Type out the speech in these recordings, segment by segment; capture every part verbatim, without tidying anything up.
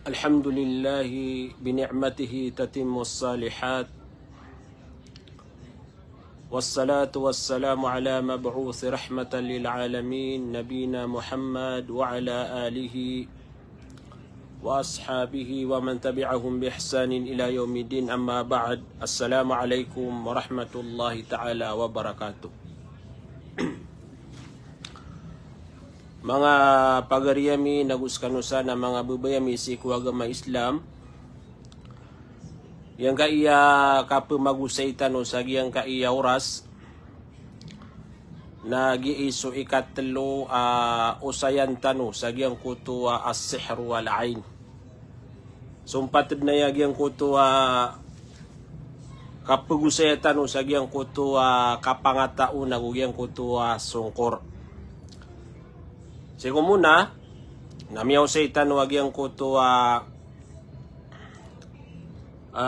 الحمد لله بنعمته تتم الصالحات، والصلاة والسلام على مبعوث رحمة للعالمين نبينا محمد وعلى آله وأصحابه ومن تبعهم بإحسان إلى يوم الدين، أما بعد. السلام عليكم ورحمة الله تعالى وبركاته. Manga pagari ami, nago skano san a manga babay ami sii ko agama Islam, giyangkaya kapemagosay tano sa giyangkaya oras, na giyai so ikatelo a osayan tano sa giyangkoto a as-sihr wal ain. Sompat den aya giyangkoto a kapegosaya tano sa giyangkoto a kapangatao nago giyangkoto a songkor. Sii ko mona, na miyaosay tano a giyangkoto a, a,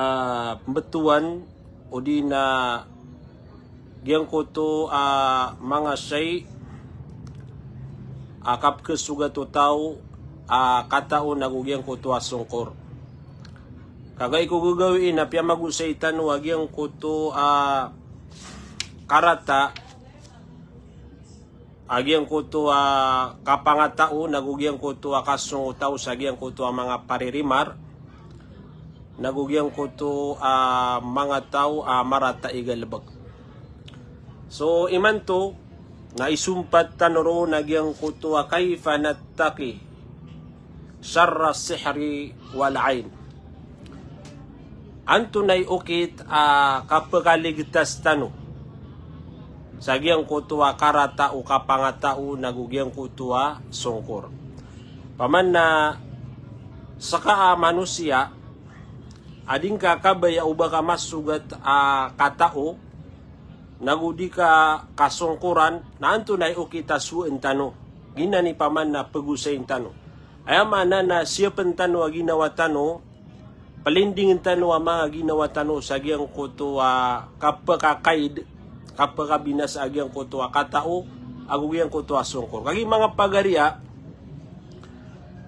pembetowan odi na giyangkoto a manga shay a kapekesogat o taw a katao nago giyangkoto a songkor. Kagiya ko gagawii na piyamagosay tano a giyangkoto a karata a giyangkoto a kapangatao nago giyangkoto a kasong o taw sa giyangkoto a manga paririmar nago giyangkoto a manga taw a marata i galebek. So imanto na isompat tano ron a giyangkoto a kaifa nattaqi sharra sihri wal ain. Antonaa i okit a kapekaligtas tano sa giyangkoto a karata o kapangatao nago giyangkoto a songkor. Paman na seka a manosiya a di ngka kabaya o ba ka masogat a katao nago di ka kasongkoran, na antonaa i okit a soen tano? Giyanan i paman na pegosayin tano. Aya maana na siyapen tano a ginawa tano, pelindingen tano a manga ginawa tano sa giyangkoto a kapekakaid, kapekabinasa a giyangkoto a katao ago giyangkoto a songkor. Kagiya manga pagari a,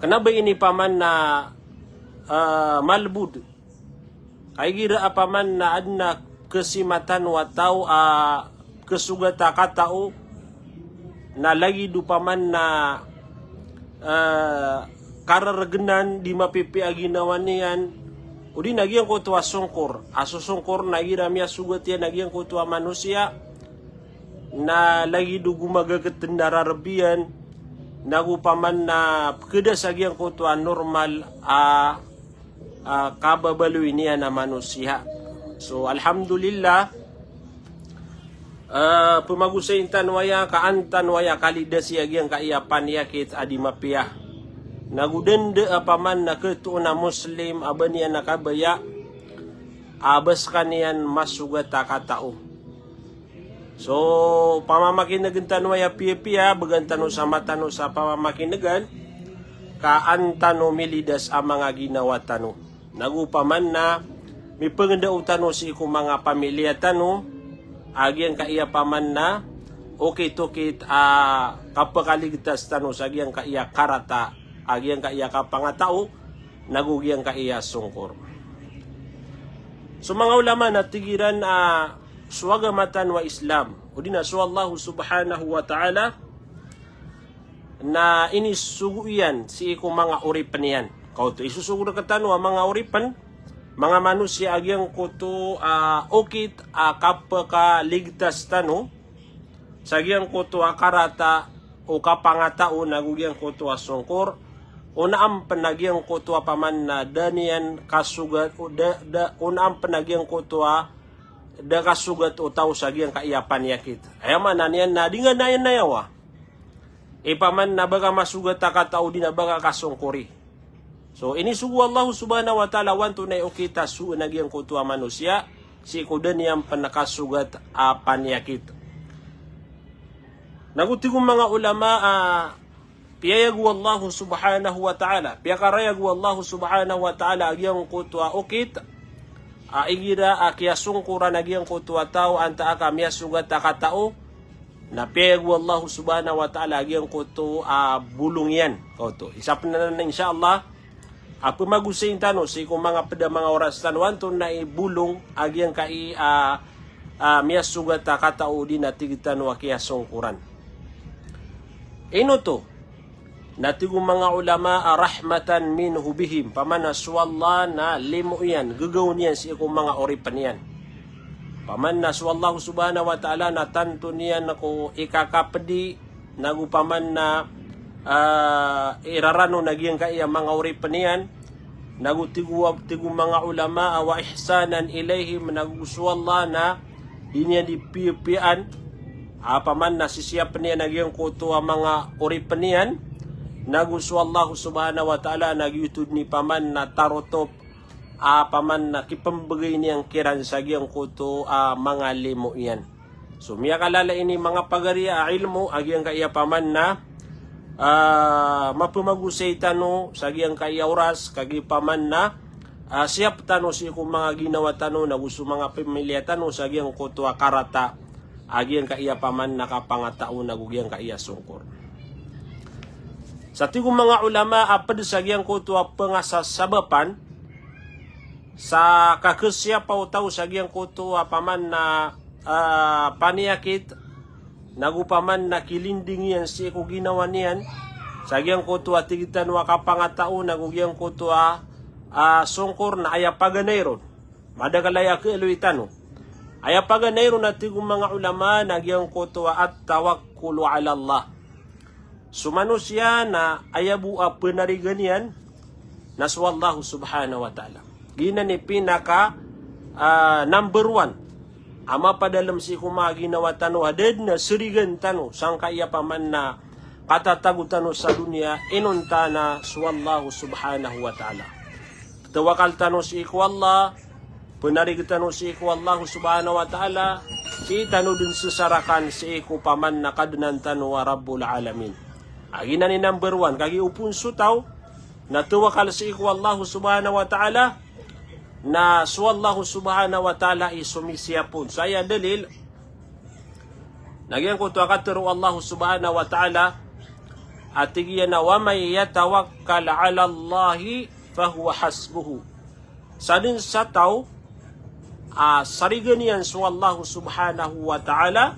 kena ba ini paman na, a, malbud. Kagiya igira a paman na aden a kesima tano a taw a kesogat a katao, na lagid o paman na, eh, kareregenan, di mapipiya a ginawa niyan, odi na giyangkoto a songkor. A so songkor na igira miyasogat iyan a giyangkoto a manosiya, na lagid o gomagaget den a rareb iyan, nago paman na pekeda sa giyangkoto a normal a, a, kababaloy niyan a manosiya. So, alhamdulillah, a, pemagosayin tano aya, ka an tano aya kalidasi a giyangkaya paniyakit a di mapiya. Nago den de a paman na ketoon a Muslim a ba niyan a kabaya a ba sekaniyan masogat a katao. So, pamamakinegen tano aya piyapiya, began tano sa mata tano sa pamamakinegan, ka an tano milidas a manga ginawa tano. Nago paman na mipengendao tano sii ko manga pamiliya tano a giyangkaya paman na okit-okit a kapekaligtas tano sa giyangkaya karata a giyangkaya kapangatao nago giyangkaya songkor. So manga ulama na tig iran a so agama tano a Islam, odi na so Allah subhanahu wa ta'ala, na inisogo iyan sii ko manga oripen iyan. Kaoto, isosogo rektano a manga oripen, manga manosiya a giyangkoto a okit a kapekaligtas tano sa giyangkoto a karata o kapangatao nago giyangkoto a songkor, o na ampen a giyangkoto a paman na da niyan kasogat, o da, da, o na ampen a giyangkoto a da kasogat o taw sa giyangkaya paniyakit. Aya maana niyan na di nga nayan nayawa i paman na ba ka masogat a katao odi na ba ka kasongkori. So, inisogo o Allah subhanahu wa ta'ala o antonaa i okit a soen a giyangkoto a manosiya sii ko da niyan pen kasogat a paniyakit. Nago tig o manga ulama a piyayag o Allah subhanahu wa ta'ala, piyakarayag o Allah subhanahu wa ta'ala a giyangkoto a okit a igira a kiyasongkoran a giyangkoto a taw antaa ka miyasogat a katao, na piyayag o Allah subhanahu wa ta'ala a giyangkoto a bolong iyan. Kaoto, isa pen anan, insha Allah, a pemagosayin tano sii ko manga ped a manga oras tano, antonaa i bolong a giyangkai a, a, miyasogat a katao odi na tig tano a kiyasongkoran. Ino oto? Na tig o manga ulama a rahmatan minhu bihim, paman na so Allah na limo iyan, gegaw niyan sii ko manga oripen iyan. Paman na so Allah subhanahu wa ta'ala na tanto niyan ko ikakapedi, nago paman na, ah, irarano na giyangkai a manga oripen iyan, nago tig o, tig o manga ulama a wa ihsanan ilayhim, nago so Allah na di niyan di piyapiyaan, a paman na sisiyapen iyan a giyangkoto a manga oripen iyan, nago so Allah subhanahu wa ta'ala na giyoto den i paman na tarotop, a paman na kipembegay niyan kiran sa giyangkoto a manga limo iyan. So miyakalala ini manga pagari a ilmo a giyangkai a paman na, ah, mapemagosay tano sa giyangkai a oras, kagiya paman na, ah, siyap tano sii ko manga ginawa tano, nago so manga pamiliya tano sa giyangkoto a karata a giyangkai a paman na kapangatao, nago giyangkai a songkor. Sa tig o manga ulama a ped sa giyangkoto a pengasasabapan sa kakesiyapa o taw sa giyangkoto a paman na, ah, paniyakit, nago paman na kilinding iyan sii ko ginawa niyan, sa giyangkoto a tig tano a kapangatao, nago giyangkoto a, ah, songkor, na aya paganay ron. Madakel aya keloy tano. Aya paganay ron a tig o manga ulama na giyangkoto a at-tawakkulu ala Allah. So manosiya na aya bo a penarigan iyan na so Allah subhanahu wa ta'ala. Giyanan i pinaka, ah, number one a mapadalem sii ko manga ginawa tano a da den a sarigan tano sangkai a paman na katatago tano sa doniya, inonta na so Allah subhanahu wa ta'ala. Tawakal tano sii ko Allah, penarig tano sii ko Allah subhanahu wa ta'ala, sii tano den sesarakan sii ko paman na Kadnan tano a Rabbul Alamin. A giyanan i number one, kagiya opon so taw na tawakal sii ko Allah subhanahu wa ta'ala, na so Allah subhanahu wa ta'ala i somisiyap on. So aya dalil, na giyangkoto a katero o Allah subhanahu wa ta'ala, a tig iyan a, "Wa man yatawakkal ala Allahi fahuwa hasbuh." Sa den sa taw a sarigan iyan so Allah subhanahu wa ta'ala,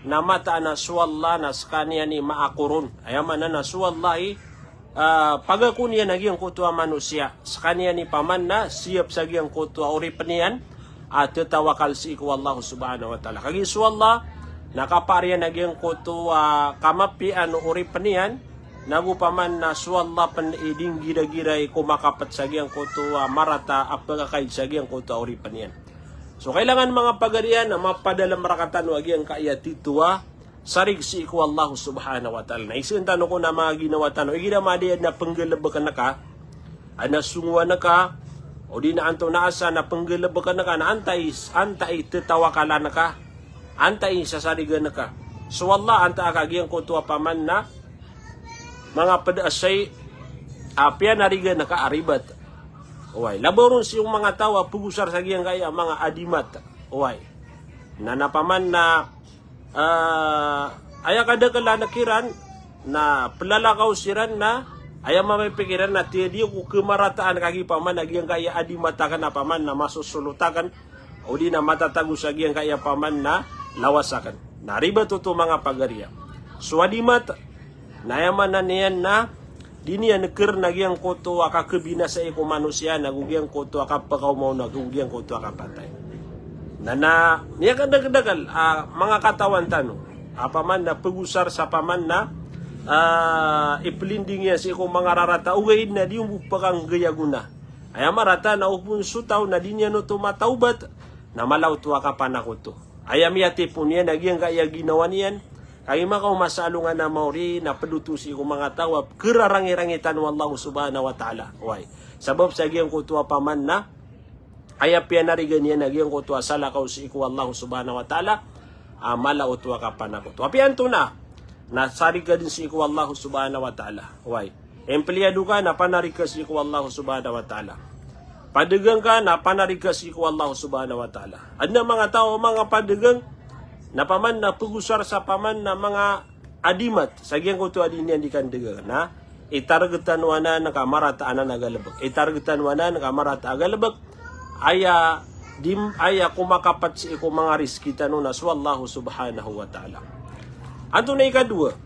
na mataan a so Allah na sekaniyan i maakoron. Aya maana na so Allah i, ah, pagakon iyan a giyangkoto a manosiya. Sekaniyan i paman na siyap sa giyangkoto a oripen iyan a tetawakal sii ko Allah subhanahu wa ta'ala. Kagiya so Allah na kapaar iyan a giyangkoto a kamapiyaan o oripen iyan, nago paman na so Allah pen i di nggiragira i komakapet sa giyangkoto a marata a pekakaid sa giyangkoto a oripen iyan. So kailangan manga pagari a mapadalem rektano a giyangkai a tito a sarig sii ko Allah subhanahu wa ta'ala. Na iseen tano kon a manga ginawa tano, igira madi aden a penggalebeken ka, aden a songowan ka, odi na antonaa sa na penggalebeken ka, na antai, antai tetawakalan ka, antai sasarigan ka. So Allah, antaa ka giyangkoto a paman na manga ped a shay a piyanarigan ka a ribat. Oway, labaw ron sii ko manga taw a pegosar sa giyangkai a manga adimat. Oway. Na, na paman na, ah, aya kadakelan kiran, na pelalakaw siran na, aya mamipikir iran na tiyadi ko kemarataan kagiya paman a giyangkai a adimat aken a paman na masosolot aken, odi na matatago sa giyangkai a paman na lawas aken. Na ribat oto manga pagari a. So adimat, na aya maana niyan na di niyan keren a giyangkoto a kakebinasai ko manosiya, nago giyangkoto a kapekaoma on, nago giyangkoto a kapatay. Na, na miyakadakedakel a manga katawan tano a paman na pegosar sa paman na, ah, ipelinding iyan sii ko manga rarata, ogaid na di on bo pekanggayagona. Aya marata na opon so taw na di niyan oto matawbat, na mala oto a kapanakoto. Aya miyatipon iyan a giyangkai a ginawa niyan, kagiya makaoma sa alongan a maori na ped oto sii ko manga taw a kerarangirangitan o Allah subhanahu wa ta'ala. Oway. Sabap sa giyangkoto a paman na aya piyanarigan iyan a giyangkoto a salakaw sii ko Allah subhanahu wa ta'ala, a mala oto a kapanakoto. Apiya antonaa na sarig ka den sii ko Allah subhanahu wa ta'ala. Oway. Empleyado ka na panarig ka sii ko Allah subhanahu wa ta'ala. Padegang ka na panarig ka sii ko Allah subhanahu wa ta'ala. Aden a manga taw a manga padegang na paman na pegosar sa paman na manga adimat sa giyangkoto a di niyan di kandegang. Na itarget tano anan ka marata anan a galebek. Itarget tano anan ka marata a galebek. Aya di, aya ko makapat sii ko manga rizki tano na so Allah subhanahu wa ta'ala. Antonaa i ikadowa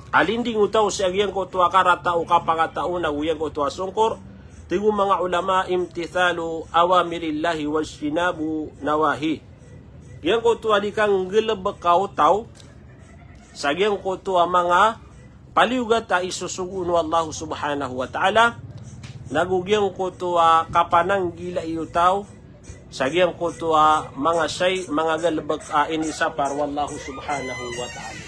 a linding o taw sii a giyangkoto a karata o kapakatao nago giyangkoto a songkor? Tig o manga ulama, imtithalu awamirillahi wajtinabu nawahi. Giyangkoto a di kanggalebeka o taw sa giyangkoto a manga paliyogat a isosogo o Allah subhanahu wa ta'ala, nago giyangkoto a kapananggilai o taw sa giyangkoto a manga shay, manga galebek a inisapar o Allah subhanahu wa ta'ala.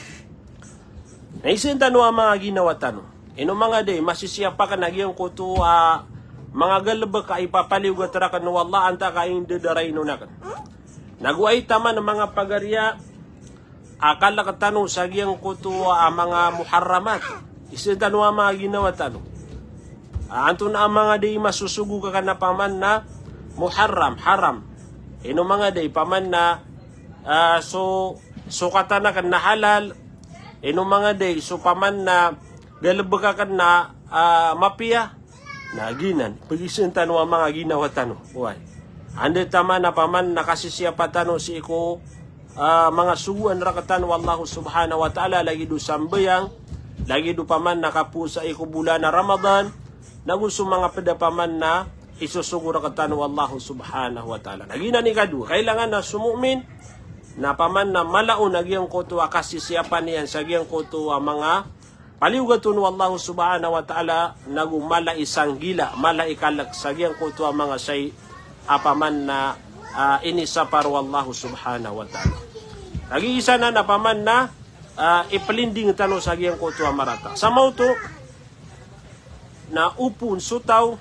Na izen tano a manga ginawa tano. Ino manga day, masisiyapa aken a giyangkoto a manga galebek a ipapaliyogat raken o Allah antaa ka indedarainon aken. Nago ay taman manga pagariya a kalek tano sa giyangkoto a manga muharramat. Izen tano a manga ginawa tano. A, antonaa manga day masosogo ka aken a paman na muharram, haram. Ino manga day paman na, a, so, so katan aken na halal. Ino manga day so paman na galebek aken na, a, mapiya. Na giyanan, pegizen tano a manga ginawa tano. Oway. Anda taman a paman na kasisiyapa tano sii ko, a, manga sogoan rektano o Allah subhanahu wa ta'ala, lagid o sambayang, lagid o paman na kapowasa sii ko bolan a Ramadan, nago so manga ped a paman na isosogo rektano o Allah subhanahu wa ta'ala. Na giyanan i ikadowa, kailangan a so mu'min na paman na mala on a giyangkoto a kasisiyapa niyan sa giyangkoto a manga paliyogat on o Allah subhanahu wa ta'ala, nago mala i sanggila, mala i kalek sa giyangkoto a manga shay a paman na, a, inisapar o Allah subhanahu wa ta'ala. Lagid isa na, na paman na, a, ipelinding tano sa giyangkoto a marata. Sa maoto na opon so taw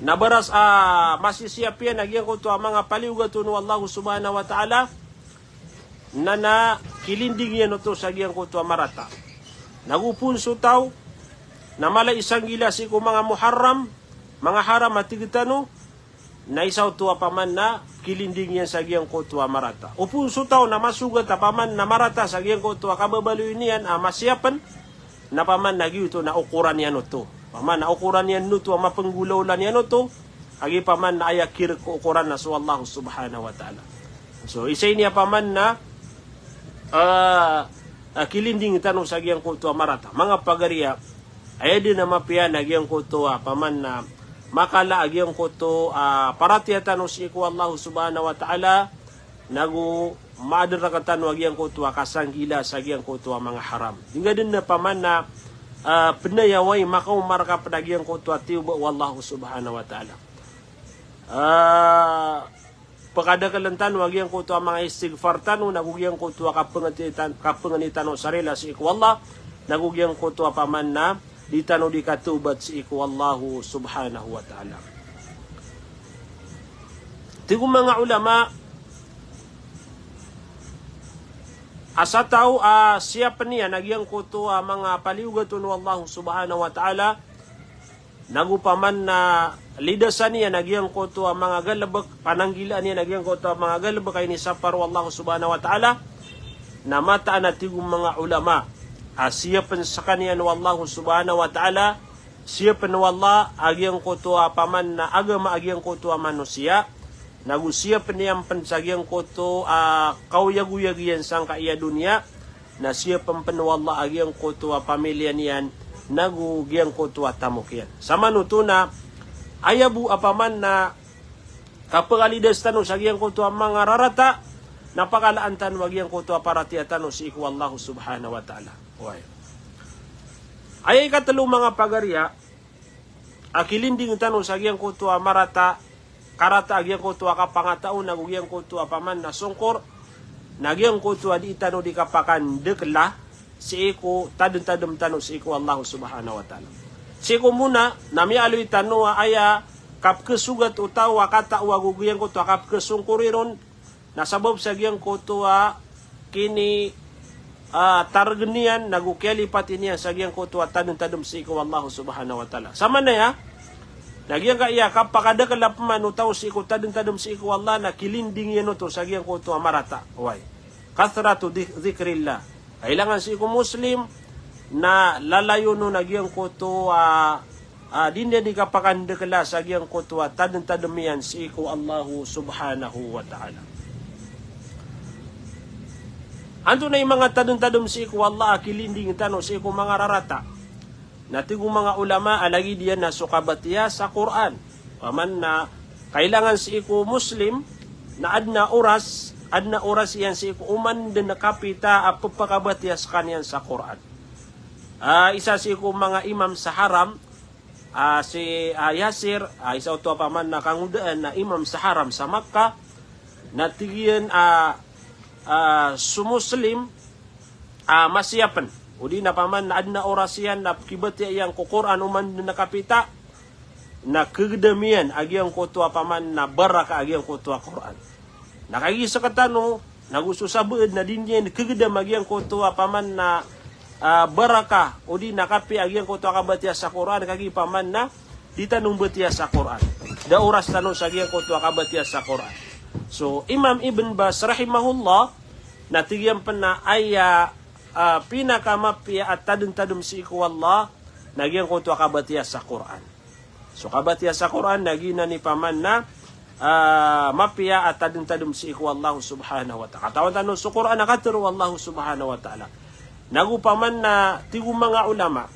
na baras a masisiyap iyan a giyangkoto a manga paliyogat on o Allah subhanahu wa ta'ala, na, na kilinding iyan oto sa giyangkoto a marata. Nago opon so taw na mala i sanggila sii ko manga muharram, manga haram a tig tano, na isa oto a paman na kilinding iyan sa giyangkoto a marata. Opon so taw na masogat a paman na marata sa giyangkoto a kababaloy niyan a masiyapen, na paman na giyoto na okoran iyan oto. Paman na okoran iyan oto a mapenggolaola niyan oto, agi paman na aya kirek ko okoran na so Allah subhanahu wa ta'ala. So, isa ini a paman na, a, a, kilinding tano sa giyangkoto a marata. Manga pagariya, aya den a mapiya na giyangkoto a paman na makala a giyangkoto a paratiyaya tano sii ko Allah subhanahu wa ta'ala, nago maaden rektano a giyangkoto a kasanggila sa giyangkoto a manga haram. Di ngka den a paman na, a, penayaway makaoma reka ped a giyangkoto a tiyoba o Allah subhanahu wa ta'ala. A, pekadakelen tano a giyangkoto a manga istighfar tano, nago giyangkoto a kapengeni tan-, kapengeni tano sa rila sii ko Allah, nago giyangkoto a paman na di tano di katawbat sii ko Allah subhanahu wa ta'ala. Tig o manga ulama, a sa taw a siyapen iyan a giyangkoto a manga paliyogat on o Allah subhanahu wa ta'ala, nago paman na lidasan iyan a giyangkoto a manga galebek, pananggilaan iyan a giyangkoto a manga galebek a inisapar o Allah subhanahu wa ta'ala, na mataan a tig o manga ulama a siyapen sekaniyan o Allah subhanahu wa ta'ala, siyapen o Allah a giyangkoto a paman na agama a giyangkoto a manosiya, nago siyapen iyan pen sa giyangkoto a kaoyagoyag iyan sangkai a doniya, na siyapen pen o Allah a giyangkoto a pamiliya niyan, nago giyangkoto a tamok iyan. Samanoto na aya bo a paman na kapekalidas tano sa giyangkoto a manga rarata, na pakalaan tano a giyangkoto a paratiyaya tano sii ko Allah subhanahu wa ta'ala. Oway. Aya ikatelo manga pagariya, a kilinding tano sa giyangkoto a marata, karata a giyangkoto a kapangataw, nago giyangkoto a paman na songkor, na giyangkoto a di tano di kapakandekela sii ko tadentadem tano sii ko Allah subhanahu wa ta'ala. Sii ko mona, na miyaaloy tano a aya kapekesogat o taw a katao ago giyangkoto a kapekesongkor iron, na sabap sa giyangkoto a kini, a, taregen iyan, nago kiyalipati niyan sa giyangkoto a tadentadem sii ko Allah subhanahu wa ta'ala. Samanaya, na giyangkaya kapakadakela peman o taw sii ko tadentadem sii ko Allah, na kilinding iyan oto sa giyangkoto a marata. Oway. Kathratu dhi-, dhikrillah. Kailangan sii ko Muslim na lalayon on a giyangkoto a, a, di niyan di kapakandekela sa giyangkoto a tadentadem iyan sii ko Allahu subhanahu wa ta'ala. Antonaa i manga tadentadem sii ko Allah a kilinding tano sii ko manga rarata? Na tig o manga ulama a lagid iyan na so kabatiya sa Qur'an. Opama na kailangan sii ko Muslim na aden a oras, aden a oras iyan sii ko oman den a kapita a pepakabatiya sekaniyan sa Qur'an. A, isa sii ko manga imam sa Haram, a, si, a, Yasir, a, isa oto opama na kangodaan a imam sa Haram sa Makkah, na tig iyan a, a, so Muslim a masiyapen, odi na opama na aden a oras iyan na kibatiya iyan ko Qur'an oman den a kapita, na kegedam iyan a giyangkoto opama na baraka a giyangkoto a Qur'an. Na kagiya sekatano, nago so sabaad na di niyan kegedam a giyangkoto opama na, a, baraka, odi na kapiya a giyangkoto a kabatiya sa Qur'an, kagiya opama na di tano mbatiya sa Qur'an. Da oras tano sa giyangkoto a kabatiya sa Qur'an. So, Imam Ibn Baz rahimahullah, na tig iyan pen a aya, a, pinakamapiya a tadentadem sii ko Allah, na giyangkoto a kabatiya sa Qur'an. So kabatiya sa Qur'an na giyanan i opama na, a, mapiya a tadentadem sii ko Allah subhanahu wa ta'ala. Katawan tano so Qur'an a katero o Allah subhanahu wa ta'ala. Nago opama na tig o manga ulama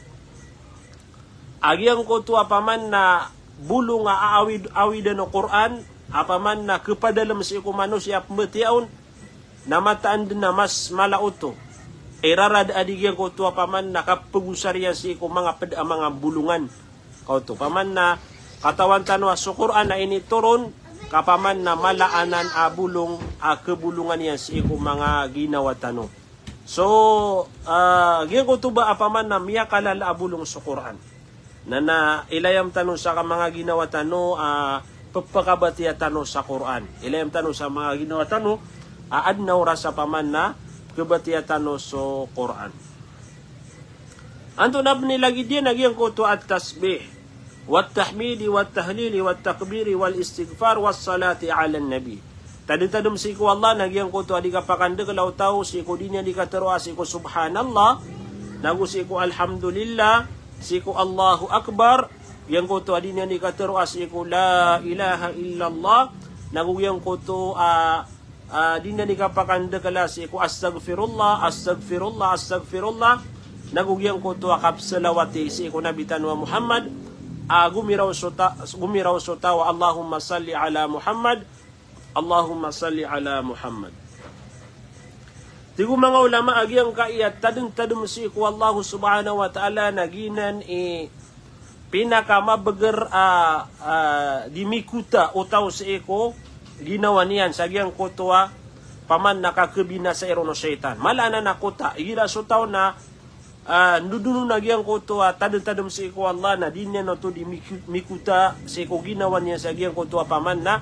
a giyangkoto opama na bolong a aawid, awidan o Qur'an, opama na kepadalem sii ko manosiya a pembatiya on, na mataan den a mas mala oto i rarad a di giyangkoto opama na kapegosar iyan sii ko manga ped a manga bolongan. Ka oto opama na katawan tano a so Qur'an a initoron, ka opama na mala anan a bolong a kebolongan iyan sii ko manga ginawa tano. So, a, giyangkoto ba opama na miyakalala a bolong so Qur'an. Na, na ilayam tano sa ka manga ginawa tano a pepakabatiya tano sa Qur'an. Ilayam tano sa manga ginawa tano a aden a oras a opama na kebatiya tano so Qur'an. Antonaa pen i lagid iyan a giyangkoto a at-tasbih, wat-tahmidi, wat-tahlili, wat-takbiri, wal-istighfar, was-salati alan nabi. Tadentadem sii ko Allah na giyangkoto a di kapakandekela o taw sii ko di niyan di katero a sii ko subhanallah, nago sii ko alhamdulillah, sii ko Allahu Akbar, giyangkoto a di niyan di katero a sii ko la ilaha illallah, nago giyangkoto a, a, di niyan di kapakandekela sii ko astaghfirullah, astaghfirullah, astaghfirullah, nago giyangkoto a kapsalawati sii ko Nabi tano a Muhammad, a, gomiraw so ta-, gomiraw so taw a Allahumma salli ala Muhammad, Allahumma salli ala Muhammad. Tig o manga ulama a giyangkaya tadentadem sii ko Allah subhanahu wa ta'ala na giyanan i pinakamabeger a, a, di mikota o taw sii ko ginawa niyan sa giyangkoto a opama na kakebinasai ron o shaytan. Mala anan a kota, igira so taw na a, ndodonon a giyangkoto a tadentadem sii ko Allah na di niyan oto di miku-, mikota sii ko ginawa niyan sa giyangkoto a opama na,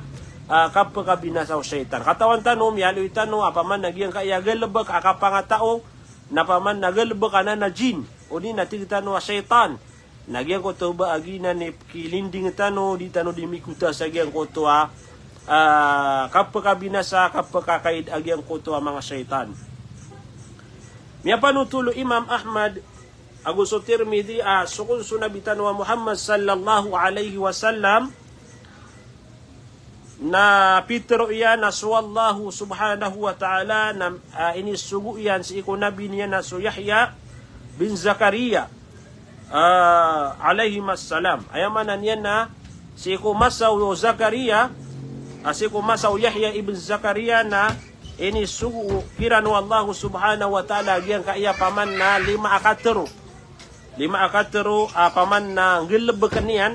a, kapekabinasa o shaytan. Katawan tano, miyaaloy tano a opama na giyangkaya galebek a kapangatao, na opama na galebek anan a jin, odi na tig tano a shaytan. Na giyangkoto ba a giyanan i kilinding tano, di tano di mikota sa giyangkoto a, a, kapekabinasa, kapekakaid a giyangkoto a manga shaytan. Miyapanotol o Imam Ahmad ago so Tirmidhi a sokon so Nabi tano a Muhammad sallallahu alaihi wasallam na pitero iyan a so Allahu subhanahu wa ta'ala na, a, inisogo iyan sii ko Nabi niyan a so Yahya bin Zakariya, a, alaihimas salam. Aya maana niyan na sii ko masa o Zakariya, a, sii ko masa o Yahya ibn Zakariya na inisogo kiran o Allahu subhanahu wa ta'ala a giyangkaya opama na lima a katero. Lima a katero a opama na nggalebeken iyan,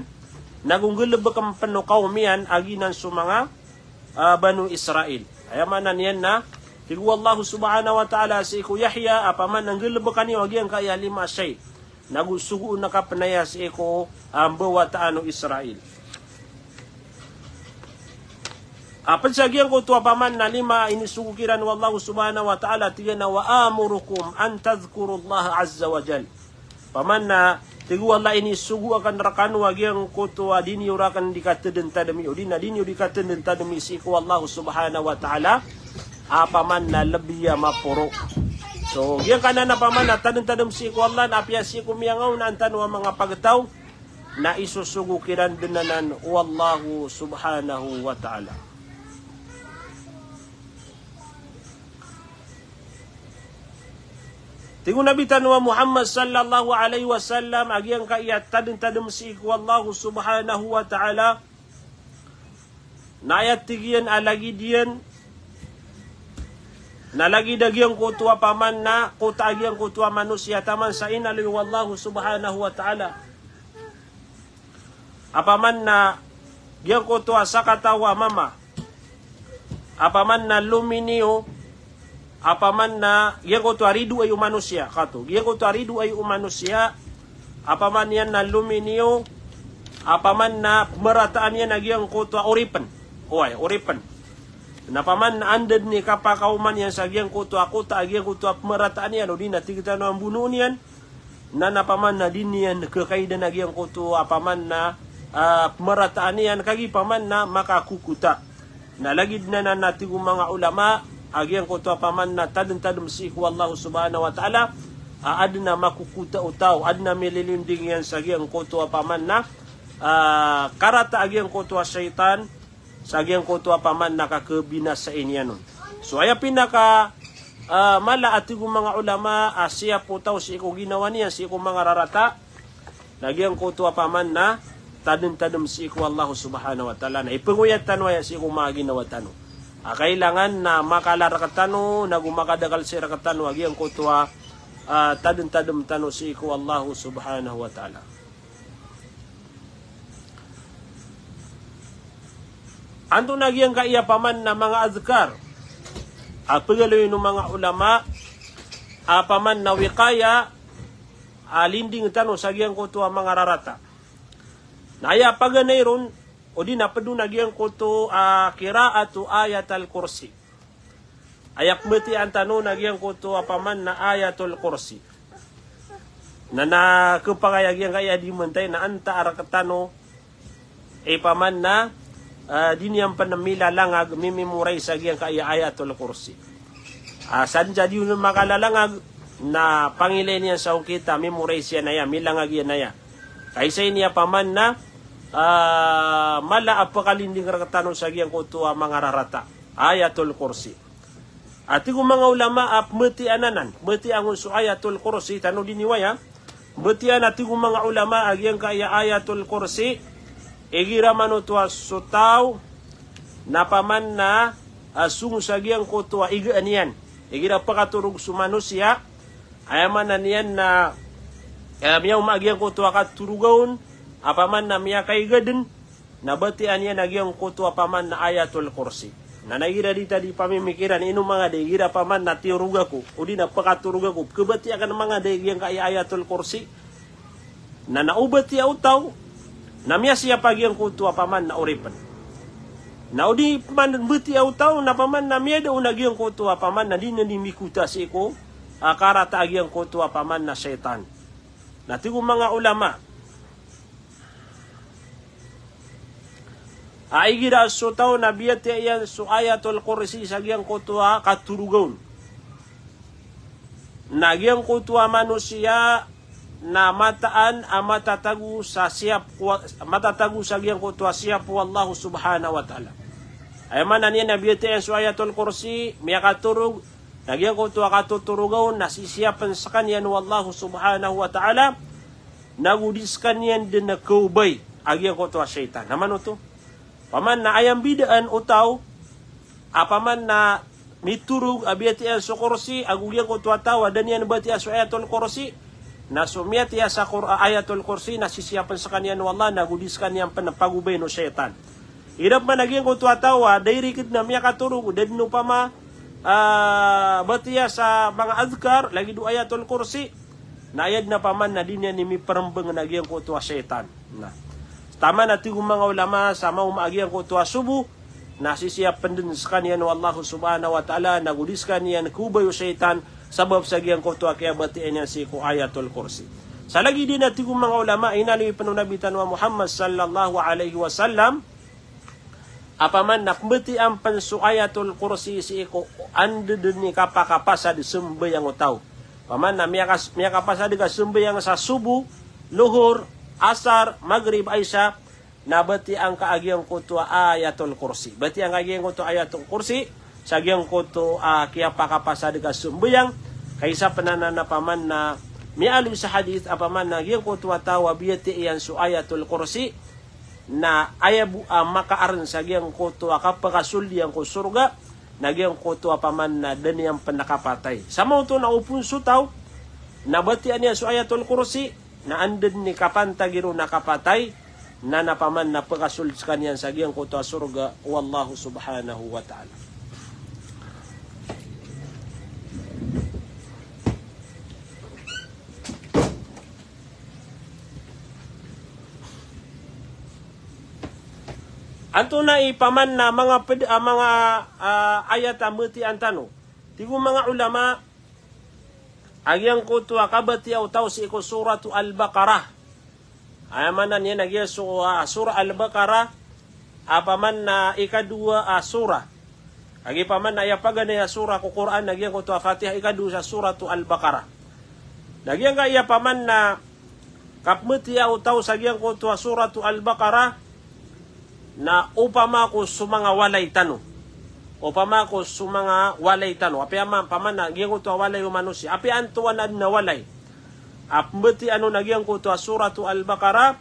nago nggalebeken pen o kawm iyan a giyanan so manga, a, Banu Israil. Aya maana niyan na tig o Allahu subhanahu wa ta'ala sii ko Yahya a opama na nggalebeken iyo a giyangkaya lima a shay. Nago sogoon ka pen aya sii ko, a, mbawataan o Israil. A, ped sa giyangkoto a opama na lima a inisogo kiran o Allahu subhanahu wa ta'ala, tig iyan a, "Wa amurukum an tadhkurullaha azza wa jal." Opama na tig o Allah, inisogo aken rekano a giyangkoto a di niyo raken di katadentademi, odi na di niyo di katadentademi sii ko Allahu subhanahu wa ta'ala a opama na lebi a maporo. So giyangkanan a paman a tadntadm sii ko Allah, na apiya sii ko miyangaoona tano a manga pagtaw, na isosogo kiran dn anan o Allah subhanahu wa ta'ala. Tig o Nabi tano a Muhammad sallallahu alaihi wasallam a giyangkaya tadntadm sii ko Allah subhanahu wa ta'ala, na aya tig iyan a lagid iyan na lagid a giyangkoto a paman na kota a giyangkoto a manosiya taman sa inaloy o Allah subhanahu wa ta'ala. A paman na giyangkoto a sakataw a mama, a paman na lomi niyo, a paman na giyangkoto a ridoay o manosiya, kato giyangkoto a ridoay o manosiya, a paman iyan na lomi niyo, a paman na pmarataan iyan a giyangkoto a oripn. Oway, oripn. Na paman na anda dn i kapakaoma niyan sa giyangkoto a kota a giyangkoto a pmarataan iyan, odi na tig tano a mbonoon iyan, na na paman na di niyan kakaidan a giyangkoto a paman na, ah, pmarataan iyan, kagiya paman na makakokota. Na lagid na na tig o manga ulama a giyangkoto a paman na tadntadm sii ko Allah subhanahu wa ta'ala a adn a makokota o taw, adn a mililinding iyan sa giyangkoto a paman na, ah, karata a giyangkoto a shaytan, sa giyangkoto a paman na kakabinasai niyan on. So aya pinaka, ah, mala a tig o manga ulama a siyap o taw sii ko ginawa niyan sii ko manga rarata, na giyangkoto a paman na tadntadm sii ko Allah subhanahu wa ta'ala. Na ipngoyat tano aya sii ko manga ginawa tano a kailangan na makala rktano, nago makadakl sii rktano a giyangkoto a, ah, tadntadm tano sii ko Allah subhanahu wa ta'ala. Antonaa giyangkaya paman na manga adhkar a pagaloy o manga ulama a paman na wiqaya a linding tano sa giyangkoto a manga rarata. Na aya paganay ron, odi na pd on a giyangkoto a qiraatu Ayatal Kursi. Aya pmbatiyaa tano na giyangkoto a paman na Ayatul Kursi. Na, na khapakay a giyangkaya di mantay na antaa rktano i paman na, ah, di niyan pn milalangag, mi-memorize a giyangkaya Ayatul Kursi. Ah, sadn sa di on makalalangag, na pangilay niyan sa okit a memorize iyan aya, milangag iyan aya. Ka isa ini a paman na, ah, mala a pkalinding rktano sa giyangkoto a manga rarata. Ayatul Kursi. A tig o manga ulama a pmbatiyaa anan, pmbatiyaa on so Ayatul Kursi, tanodi niyo aya. Pmbatiyaa a tig o manga ulama a giyangkaya Ayatul Kursi, igira man oto a so taw na paman na, ah, song sa giyangkoto a igaan iyan. Igira pkatorog so manosiya, aya maana niyan na, eh, miyaoma a giyangkoto a katoroga on, a paman na miyakaiga dn, na batiyaa niyan a giyangkoto a paman na Ayatul Kursi. Na, na igira di ta di pamimikiran, ino manga di, igira paman na tiyorog ako, odi na pkatorog ako, pkhabatiyaa akn manga di giyangkaya Ayatul Kursi. Na, na o batiyaa o taw, na miyasiyap a giyangkoto a paman na oripn. Na odi paman batiyaa o taw, na paman na miyada on a giyangkoto a paman na di niyan di mikota sii ko, ah, karata a giyangkoto a paman na shaytan. Na tig o manga ulama, a igira so taw na biyatiyaa iyan so Ayatul Kursi sa giyangkoto a katoroga on, na giyangkoto a manosiya na mataan a matatago sa siyap ko, matatago sa giyangkoto a siyap o Allah subhanahu wa ta'ala. Aya maana niyan na biyatiyaa iyan so Ayatul Kursi, miyakatorog, na giyangkoto a katotoroga on na sisiyapn skaniyan o Allah subhanahu wa ta'ala, nago di skaniyan dn kaobay a giyangkoto a shaytan. Na mano oto? Paman na aya mbidaan o taw a paman na mitorog a biyatiyaa iyan so Kursi, ago giyangkoto a taw a da niyan batiyaa so Ayatul Kursi, na so miyatiyaa sa Qur-, Ayatul Kursi na sisiyapn skaniyan o Allah, nago di skaniyan pn pagobayn o shaytan. Igira paman a giyangkoto a taw a direct na miyakatorog, da dn opama, ah, batiyaa sa manga adhkar, lagid o Ayatul Kursi, na aya dn a paman na di niyan miprmbng a giyangkoto a shaytan. Na taman a tig o manga ulama sa maoma a giyangkoto a sobo, na sisiyapn dn skaniyan o Allah subhanahu wa ta'ala, nago di skaniyan kaobay o shaytan, sabap sa giyangkoto a kiyabatiyaa niyan sii ko Ayatul Kursi. Sa lagid iyan a tig o manga ulama, inaloy pn o Nabi tano a Muhammad sallallahu alaihi wasallam, Apaman na pmbatiya pn so Ayatul Kursi sii ko anda dn i kapakapasad sambayang o taw. Apaman na miyakas-, miyakapasad ka sambayang sa subo, lohor, asar, magrib, isa, na batiya ngka a giyangkoto a Ayatul Kursi. Batiya ngka a giyangkoto a Ayatul Kursi sa giyangkoto a kiyapakapasad ka sambayang. Ka isa pn anan apaman na miyaaloy sa hadith apaman na giyangkoto a taw a biyatiya iyan so Ayatul Kursi, na aya bo a makaarn sa giyangkoto a kapakasold iyan ko sorga, na giyangkoto apaman na da niyan pn kapatay. Sa maoto na o pn so taw na batiyaan iyan so Ayatul Kursi, na anda dn i kapantag iron a kapatay, na apaman na pkasold skaniyan sa giyangkoto a sorga o Allah subhanahu wa ta'ala. Antonaa i apaman na manga pd-, ah, manga, ah, ayat a mbatiya tano? Tig o manga ulama, a giyangkoto a kabatiya o taw sii ko Suratu Al-Baqarah. Aya maana niyan a giya so, ah, Surah Al-Baqarah, apaman na ikadowa a surah. Kagiya apaman na aya paganay a surah ko Qur'an na giyangkoto a Fatiha, ikadowa sa Suratu Al-Baqarah. Na giyangkaya apaman na kapmbatiya o taw sa giyangkoto a Suratu Al-Baqarah, na opama ko so manga walay tano. Opama ko so manga walay tano. Apiya ma-, apaman na giyangkoto a walay o manosiya. Apiya antonaa dn a walay a pmbatiya on a giyangkoto a Suratu Al-Baqarah,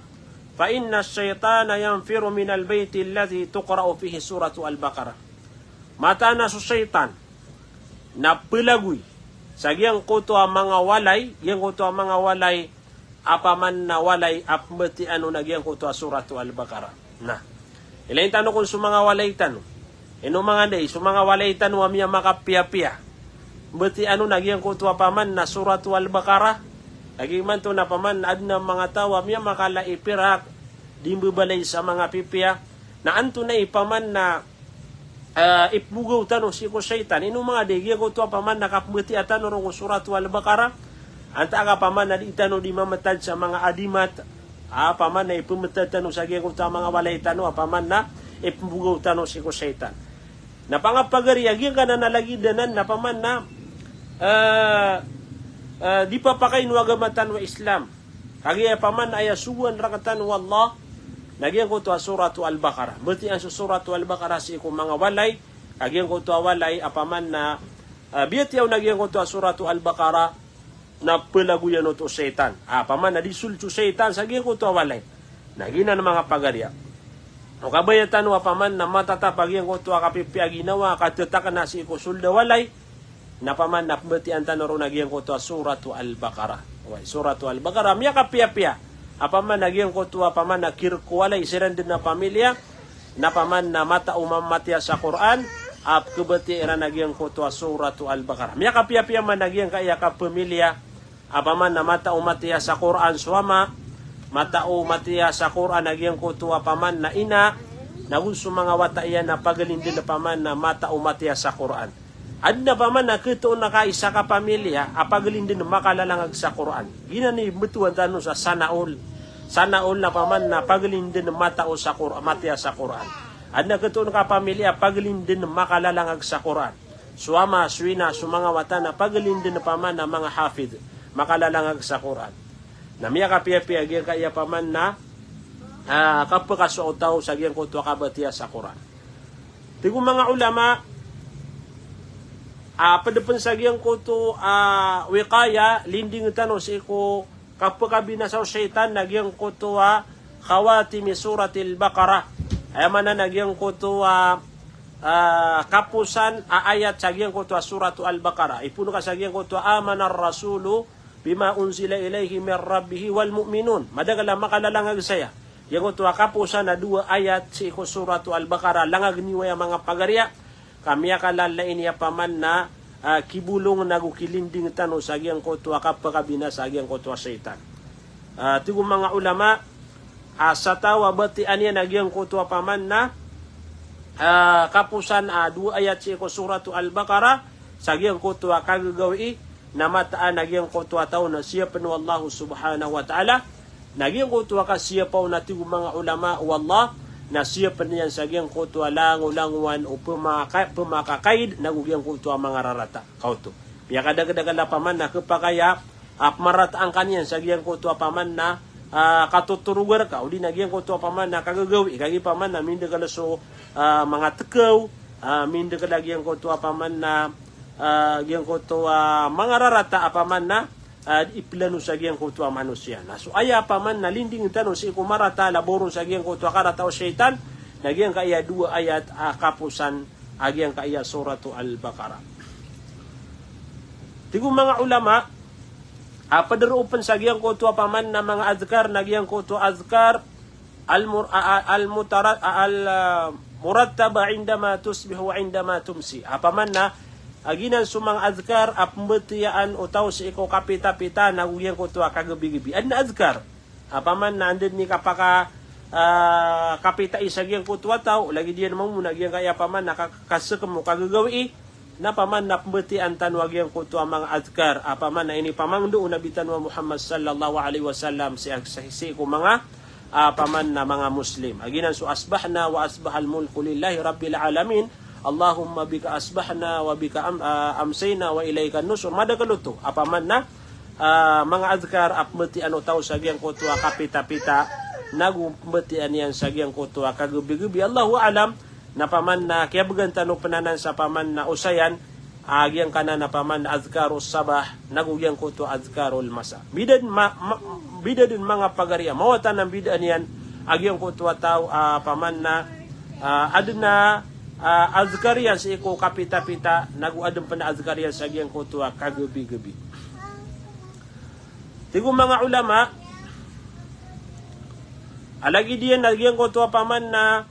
"Fa inna ash-shaytana yanfiru min al-bayti alladhi tuqra'u fihi Suratu Al-Baqarah." Mataan a so shaytan na plagoy sa giyangkoto a manga walay, giyangkoto a manga walay, apaman na walay a pmbatiya on a giyangkoto a Suratu Al-Baqarah. Na ilay tano kon so manga walay tano. Ino manga dai, so manga walay tano a miyamakapiyapiya. Pmbatiya on a giyangkoto apaman na Suratu Al-Baqarah. Lagid imanto na apaman na adn a manga taw a miyamakala i pirak, di mbabalay sa manga pipiya. Na antonaa i apaman na, ah, ipmbogaw tano sii ko shaytan? Ino manga dai, giyangkoto apaman na kapmbatiya tano ron ko Suratu Al-Baqarah, antaa ka apaman na di tano di mamtad sa manga adimat, apaman na ipmtad tano sa giyangkoto a manga walay tano, apaman na ipmbogaw tano sii ko shaytan. Na pangapagari a giyangkanan a lagid anan na apaman na, ah, ah, di papakain o agama tano a Islam. Kagiya apaman na aya sogoan rktano o Allah na giyangkoto a Suratu Al-Baqarah. Batiyaan so Suratu Al-Baqarah sii ko manga walay, ka giyangkoto a walay apaman na, ah, biyatiya on a giyangkoto a Suratu Al-Baqarah, na plagoyan oto o shaytan. Apaman na di sold so shaytan sa giyangkoto a walay. Na giyanan manga pagariya. O kabaya tano apaman na matatap a giyangkoto a kapipiya a ginawa, katatakna sii ko sold a walay, na apaman na pmbatiyaan tano ron a giyangkoto a Suratu Al-Baqarah. Oway, Suratu Al-Baqarah, miyakapiyapiya. Apaman na giyangkoto apaman na kirk o walay siran dn a pamilya, na apaman na matao mamatiya sa Qur'an, a pkabatiya iran a giyangkoto a Suratu Al-Baqarah. Miyakapiyapiya man a giyangkaya kapamilya, apaman na matao matiya sa Qur'an so ama, matao matiya sa Qur'an a giyangkoto apaman na ina, nago so manga wata iyan a paglindn apaman na matao matiya sa Qur'an. Adn apaman na khatoon ka isa ka pamilya a paglindn makalalangag sa Qur'an. Giyanan i mbtowan tano sa sana all. Sana all na apaman na paglindn matao sa Qur-, matiya sa Qur'an. Adn a khatoon ka pamilya a paglindn makalalangag sa Qur'an. So ama, so ina, so manga wata na paglindn apaman na manga hafidh, makalalangag sa Qur'an. Na miyakapiyapiya giyangkaya apaman na, ah, kapkasowa o taw sa giyangkoto a kabatiya sa Qur'an. Tig o manga ulama, ah, pd pn sa giyangkoto a, ah, wiqaya, linding tano sii ko kapkabinasa o shaytan na giyangkoto a, ah, khawatimi Suratil Baqarah. Aya maana na giyangkoto a, ah, ah, kaposan a ayat sa giyangkoto a Suratu Al-Baqarah. Ipoon ka sa giyangkoto a, "Amanar rasulu bima unzila ilayhi mir rabbihi wal mu'minun." Madakl a makalalangag saya. Giyangkoto a kaposan a dowa ayat sii ko Suratu Al-Baqarah, langag niyo aya manga pagariya. Ka miyakalalain iyan apaman na, ah, kibolong nago kilinding tano sa giyangkoto a kapkabinasa a giyangkoto a shaytan. Ah, tig o manga ulama, ah, sa taw a batiyaan iyan a giyangkoto apaman na, ah, kaposan a dowa ayat sii ko Suratu Al-Baqarah, sa giyangkoto a kagagawii, na mataan a giyangkoto a taw na siyapn o Allah subhanahu wa ta'ala, na giyangkoto a kasiyapa on a tig o manga ulama o Allah, na siyapen iyan sa giyangkoto a langolangowan o pemaka-, pemakakaid nago giyangkoto a mangararata. Kaoto. Miyakadakdakl a paman na kepakay a, a, pemarataan ka niyan sa giyangkoto a paman na, a, katotorogar ka, odi na giyangkoto a paman na kagagawii, kagiya paman na mindakl so, a, mangatekew, a, mindakl a giyangkoto a paman na, a, giyangkoto a mangararata a paman na, a, iplano sa giyangkoto a manosiya. Na so aya a paman na linding tano sii ko marata, labaw ron sa giyangkoto a karata o shaytan, na giyangkaya dowa ayat a kaposan a giyangkaya Suratu Al-Baqarah. Tig o manga ulama, a, pederopen sa giyangkoto a paman na manga adhkar, na giyangkoto a adhkar, al-mur-, a-, a-, al-mutara-, a-, al-, a-, murattaba indama tusbihu wa indama tumsi. A paman na, a, giyanan so manga adhkar a pembetiyaan o taw sii ko kapitapita nago giyangkoto a kagebigebi. Aden a adhkar a paman na anda den i kapaka, a, kapitai sa giyangkoto a taw, lagid iyan mambo na giyangkaya paman na ka-, kasekem o kagagawii, na paman na pembetiyaan tano a giyangkoto a manga adhkar a paman na inipamangndo o Nabi tano a Muhammad sallallahu alaihi wasallam sii, sii, sii ko manga, a, paman na manga Muslim. A giyanan so asbahna wa asbahal mulku lillahi rabbil alamin. Allahumma bika asbahna wa bika am-, a, amsayna wa ilaika nusur. Madakl oto a paman na, a, manga adhkar a pembetiyaan o taw sa giyangkoto a kapitapita, nago pembetiyaan iyan sa giyangkoto a kagebigebi. Allahu a'lam. Na paman na kiyabegan tano pen anan sa paman na osayan, a, giyangkanan a paman na adhkarus sabah, nago giyangkoto a adhkarul masa. Bida den ma-, ma-, bida den manga pagari a mawatan a bidaan iyan a giyangkoto a taw a paman na, a, aden a, a, adhkar iyan sii ko kapitapita, nago aden pen a adhkar iyan sa giyangkoto a kagebigebi. Tig o manga ulama, a lagid iyan a giyangkoto a paman na,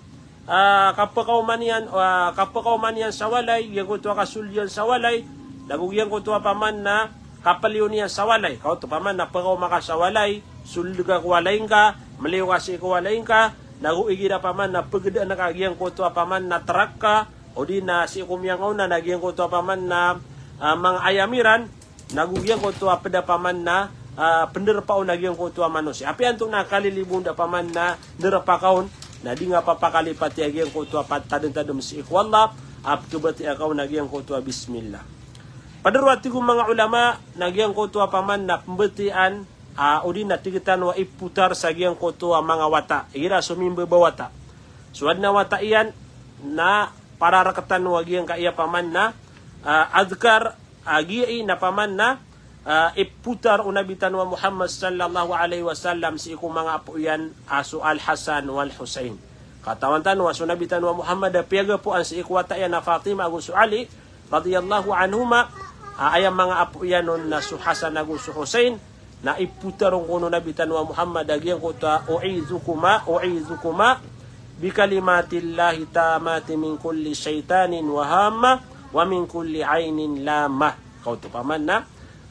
a, kapekaoma niyan, a, kapekaoma niyan sa walay, giyangkoto a kasold iyan sa walay, nago giyangkoto a paman na kapeliyo niyan sa walay. Kaoto paman na pekaoma ka sa walay, sold ka ko walay ngka, meliyo ka sii ko walay ngka, nago igira paman na pegedaan ka giyangkoto a paman na trak ka, odi na sii ko miyangaona na giyangkoto a paman na, a, manga ayam iran, nago giyangkoto a ped a paman na, a, penderpa on a giyangkoto a manosiya. Apiya antonaa kalilibon da paman na derpa ka on, na di nga papakalipati a giyangkoto a pat-, tademtadem sii ko Allah, a pekebatiya ka on a giyangkoto a bismillah. Pederoa tig o manga ulama, na giyangkoto a paman na pembetiyaan, a, odi na tig tano a iputar sa giyangkoto a manga wata. Igira so mimbebawata. So aden a wata iyan, na pararek tano a giyangkaya paman na, a, adhkar, a, giyai na paman na, a, iputar o Nabi tano a Muhammad sallallahu alaihi wasallam sii ko manga apo iyan a so Al-Hasan wal-Husain. Katawan tano a so Nabi tano a Muhammad a piyagapoan sii ko wata iyan a Fatima ago so Ali radhiyallahu anhuma, a, aya manga apo iyan on na so Hasan ago so Husain, na iputar on ko o Nabi tano a Muhammad a giyangkoto a, "U'idhukuma, u'idhukuma bikalimatillahi tammati min kulli shaytanin wa hammah, wa min kulli ainin lammah." Kaoto paman na,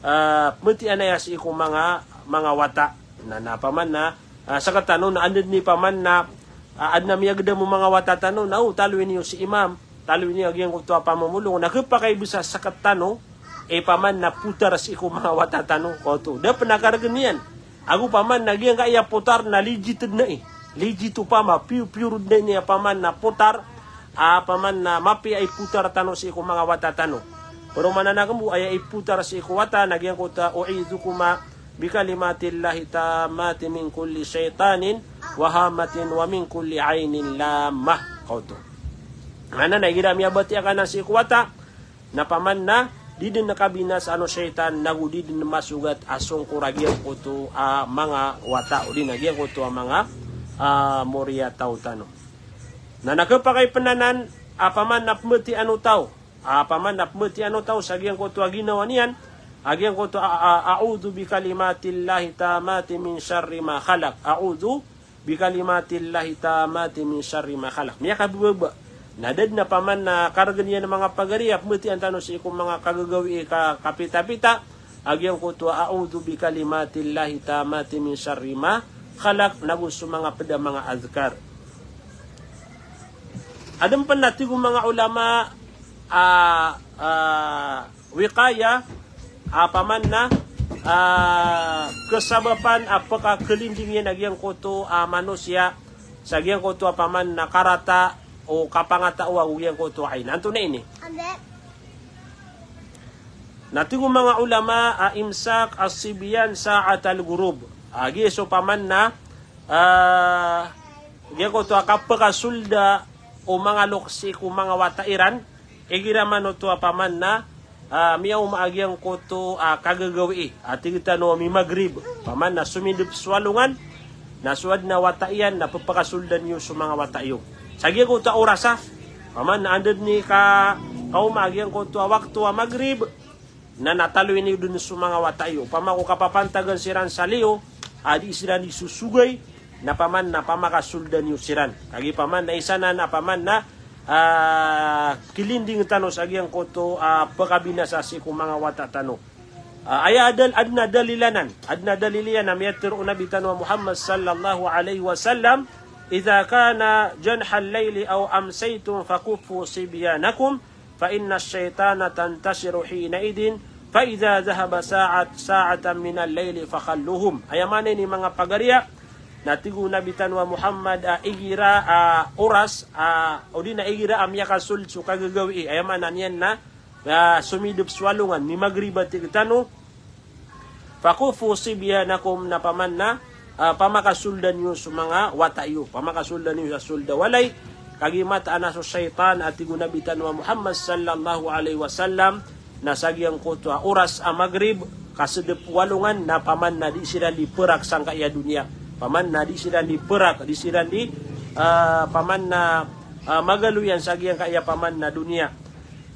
a, pembetiyaan aya sii ko manga, manga wata. Na, na paman na, a, sekatano na aden i paman na, a, aden a miyagedam o manga wata tano, na o, taloy niyo si imam, taloy niyo a giyangkoto a pamomolong, na kepakay bisa sekatano, i paman na putar sii ko manga wata tano, kaoto. Da pen a karegen iyan. Ago paman na giyangkaya potar na legit den ai. Legit opama, piyo-, pure den ai a paman na potar, a, paman na mapiya i potar tano sii ko manga wata tano. Peromanan aken bo aya ipotar sii ko wata na giyangkoto a, "U'idhukuma bikalimatillahi tammati min kulli shaytanin wa hammatin wa min kulli ainin lammah." Kaoto. Maana na igira miyabatiya ka nan sii ko wata, na paman na di den kabinasaan o shaytan, nago di den masogat a songkor a giyangkoto a manga wata, odi na giyangkoto a manga, a, moriyataw tano. Na, na kepakay pen anan a paman na pembetiyaan o taw, a, paman na pembetiyaan o taw sa giyangkoto a ginawa niyan, a giyangkoto a, a, "A'udhu bikalimatillahi tammati min sharri ma khalaq." "A'udhu bikalimatillahi tammati min sharri ma khalaq." Miyakabebaba. Na da den a paman na karegen iyan a manga pagari a pembetiyaan tano sii ko manga kagagawii ka, kapitapita a giyangkoto a, "A'udhu bikalimatillahi tammati min sharri ma khalaq," nago so manga ped a manga adhkar. Aden pen a tig o manga ulama a, a, wiqaya, a, paman na, a, kesabapan a pekakelinding iyan a giyangkoto a manosiya sa giyangkoto a paman na karata o kapangataw ago giyangkoto a ain. Antonaa ini? Na tig o manga ulama a imsak as-sibyan sa'atal ghurub. A, giya so paman na, ah, giyangkoto a kapakasolda o manga loks sii ko manga wata iran, igira man oto a paman na, ah, miyaoma a giyangkoto a kagagawii, a tig tano a mimagrib, paman na somidep so alongan, na so aden a wata iyan na pepakasoldan iyo so manga wata iyo. Sa giyangkoto a oras a, paman na anda den i ka, kaoma a giyangkoto a wakto a magrib, na nataloy niyo den so manga wata iyo. Opama ko kapapantagan siran sa liyo, a di siran di sosogay, na paman na pamakasoldan iyo siran. Kagiya paman na isa nan a paman na, ah, kilinding tano sa giyangkoto a, ah, pekabinasa sii ko manga wata tano. Ah, aya adal, aden a dalil anan, aden a dalil iyan a miyatharo o Nabi tano a Muhammad sallallahu alaihi wasallam, "Idha kana janhal laili aw amsaytum fakuffu sibyanakum, fa inna ash-shaytana tantashiru hina idhin, fa idha dhahaba sa'at-, sa'atan minal laili fakhalluhum." Aya maana ini manga pagariya, na tig o Nabi tano a Muhammad, ah, igira, ah, oras, ah, odi na igira a miyakasold so kagagawii, aya maana niyan na, ah, somidep so alongan, mimagrib a tig tano, "Fakuffu sibyanakum," na paman na, ah, pamakasoldan iyo so manga wata iyo. Pamakasoldan iyo sa sold a walay. Kagiya mataan a so shaytan, a tig o Nabi tano a Muhammad sallallahu alaihi wasallam, na sa giyangkoto a oras a magrib, kasedep o alongan, na paman na di siran di perak sangkaya doniya. Paman na di siran di perak, di siran di, ah, paman na, ah, magaloyan sa giyangkaya paman na doniya.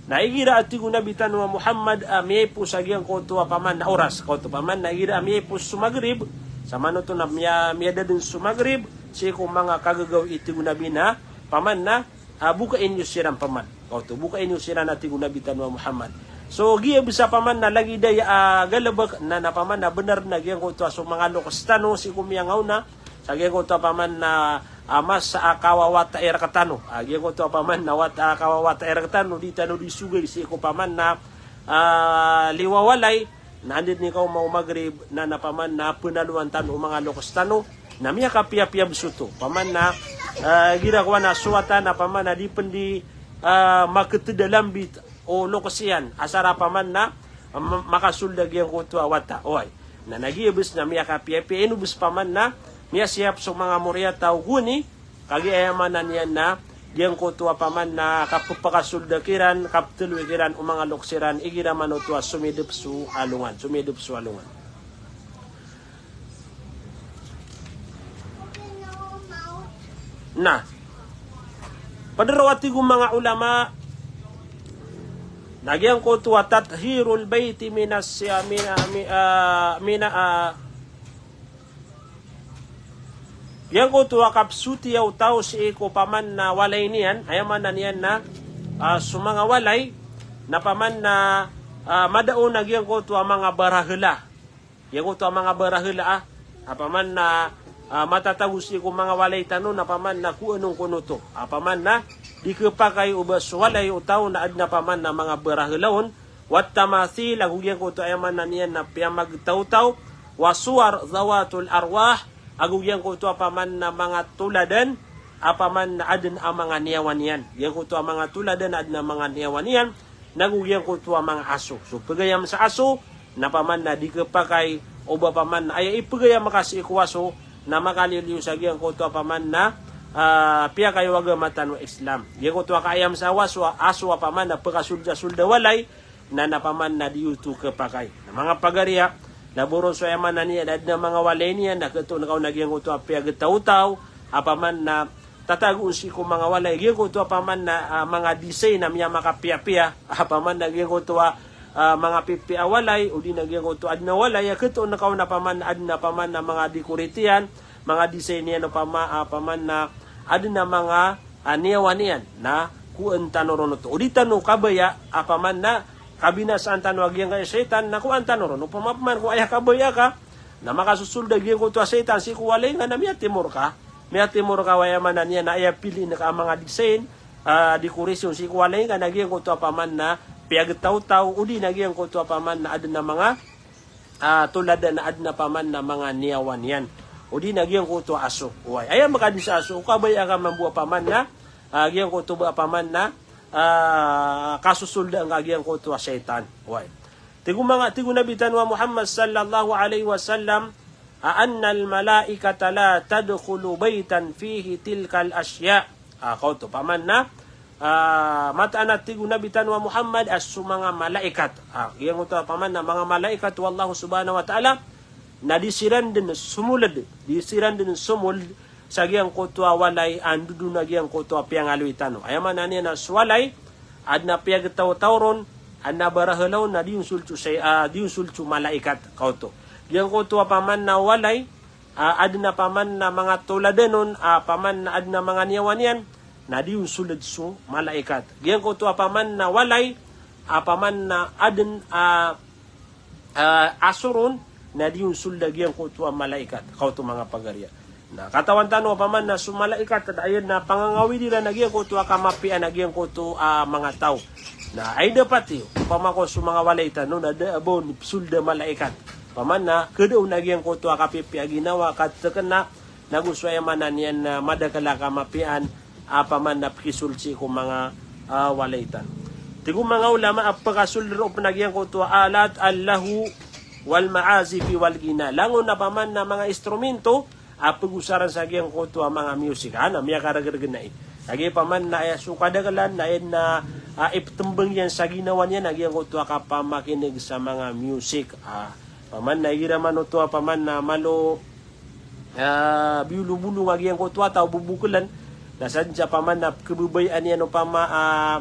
Na igira a tig o Nabi tano a Muhammad a miyaipos a giyangkoto a paman na oras, kaoto paman na igira a miyaipos so magrib, samanoto na miya-, miyada den so magrib, sii ko manga kagagawii, tig o Nabi na, paman na, ah, bokain iyo siran paman. Kaoto, bokain iyo siran a tig o Nabi tano a Muhammad. So, giya bes a paman na lagid aya a galebek, na, na paman na benar na giyangkoto a so manga loks tano sii ko miyangaona, sa giyangkoto a paman na, ah, masa a kawawata i rektano. Ah, giyangkoto a paman na wata a kawawata i rektano, di tano di sogay sii ko paman na, ah, liyo a walay, na anda den i kaoma o magrib, na, na paman na penaloan tano o manga loks tano, na miyakapiyapiya bes oto. Paman na, ah, igira kowan a so wata na paman na di pen di, ah, maketed a lambit o loks iyan, asar a paman na, ah, ma-, makasold a giyangkoto a wata. Oway. Na, na giya bes na miyakapiyapiya, ino bes paman na miyasiyap so manga moriyataw gowani, kagiya aya maana niyan na giyangkoto a paman na kapepakasolda kiran, kapetaloy kiran o manga loks iran, igira man oto a somidep so alongan, somidep so alongan. Na, ped roo a tig o manga ulama, na giyangkoto a tathirul bayti minas siya-, mina, mi-, ah, mina, ah, giyangkoto a kapsotiya o taw sii ko paman na walay niyan, aya maana niyan na, ah, so manga walay, na paman na, ah, madaon a giyangkoto a manga barahela. Giyangkoto a manga barahela a, a paman na, ah, matatago sii ko manga walay tano, na paman na kowan on kon oto. A paman na di kepakay o ba so walay o taw na aden a paman na manga barahela on, wat tamathil, ago giyangkoto aya maana niyan na piyamagtawtaw, was suwar dhawatil arwah, ago giyangkoto a paman na manga toladan a paman na aden a manga niyawa niyan. Giyangkoto a manga toladan a aden a manga niyawa niyan, nago giyangkoto a manga aso. So pegayam sa aso, na paman na di kepakay o ba paman na aya ipegayam ka sii ko aso, na makaliliyo sa giyangkoto a paman na, ah, piyakay o agama tano a Islam. Giyangkoto a kaayam sa aso, aso a paman na pekasolda-solda walay, na, na paman na di oto kepakay. Na manga pagariya, na boron so aya maana niyan na aden a manga walay niyan, na ketoon ka on a giyangkoto a piyagtawtaw a paman na tatago on sii ko manga walay, giyangkoto a paman na, ah, manga design a miyamakapiyapiya, a paman na giyangkoto a, ah, manga pipiya a walay, odi na giyangkoto aden a walay a ketoon ka on a paman na aden a paman na manga decorate iyan, manga design iyan o pama-, ah, paman na aden a manga, ah, niyawa niyan, na kowan tano ron oto. Odi tano kabaya a paman na kabinasaan tano a giyangkaya shaytan, na kowan tano ron. Opama paman ko aya kabaya ka, na makasosold a giyangkoto a shaytan sii ko walay nga na miyatimor ka. Miyatimor ka, aya maana niyan na aya piliin ka a manga design, ah, decoration sii ko walay nga na giyangkoto a paman na piyagtawtaw, odi na giyangkoto a paman na aden a manga, ah, toladan a aden a paman na manga niyawa niyan. O di na giyangkoto a aso. Oway. Aya makadn sa aso, o kabaya ka mambo a paman na, ah, giyangkoto ba a paman na, ah, kasosolda angka giyangkoto a shaytan. Oway. Tig o manga, tig o Nabi tano a Muhammad sallallahu alaihi wasallam, "Annal malaikata la tadkhulu baytan fihi tilkal ashya." Ah, kaoto, paman na, ah, mataan a tig o Nabi tano a Muhammad a so manga malaikat. Ah, giyangkoto a paman na manga malaikat o Allah subhanahu wa ta'ala, na di siran dn somold, di siran dn somold sa giyangkoto a walay a ndodon a giyangkoto a piyangaloy tano. Aya maana niyan na so walay, adn a piyagtaw-taw ron, adn a barahalaw na di on sold so say-, ah, di on sold so malaikat, kaoto. Giyangkoto a paman na walay, ah, adn a paman na manga tolad anon, ah, paman na adn a manga niyawa niyan, na di on sold so malaikat. Giyangkoto a paman na walay, ah, paman na adn, ah, ah, aso ron, na di on sold a giyangkoto a malaikat. Kaoto manga pagariya. Na katawan tano a paman na so malaikat, na aya na pangangawid iran a giyangkoto a kamapiyaan a giyangkoto a manga taw. Na aya dapat iyo, opama ko so manga walay tano, na da a ba on psold a malaikat. Paman na, khada on a giyangkoto a kapipiya a ginawa, katkna, nago so aya maana niyan na madakl a kamapiyaan, a paman na pkisold sii ko manga, ah, walay tano. Tig o manga ulama a pkasold roo pn a giyangkoto a alat al-lahwi wal ma'azifi wal ghina. Langon a paman na manga instrumento a pgosaran sa giyangkoto a manga music. Ah, na miyakaragrgn ai. Kagiya paman na aya so kadaklan na aya na, ah, iptmbang iyan sa ginawa niyan a giyangkoto a kapamakinig sa manga music. Ah, paman na igira man oto a paman na malo, ah, biyolobolong a giyangkoto a taw, boboklan, na sadn sa paman na khababayaan iyan opama, ah,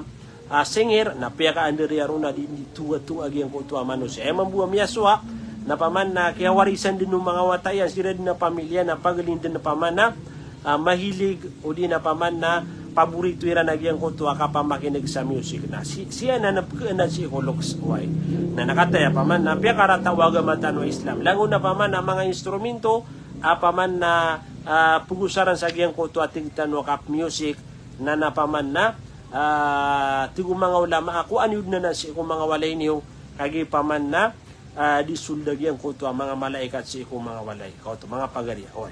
ah, singer, na piyakaandar iyan ron a di, di towa-towa a giyangkoto a manosiya. Aya mambo a miyasowa, na paman na kiyawarisan dn o manga wata iyan, siran dn a pamilya, na pagari dn a paman na, ah, mahilig, o di na paman na paborito iran a giyangkoto a kapamakinig sa music. Na si, siya na na pkhaadn sii ko loks, oway. Na na kataya paman na piyakarata o agama tano a Islam. Langon a paman na manga instrumento, a paman na, ah, pgosaran sa giyangkoto a tig tano a kap-music, na na paman na, ah, tig o manga ulama a kowaan iyo dn anan sii ko manga walay niyo, kagiya paman na, ah, di sold a giyangkoto a manga malaikat sii ko manga walay. Kaoto, manga pagariya. Oway.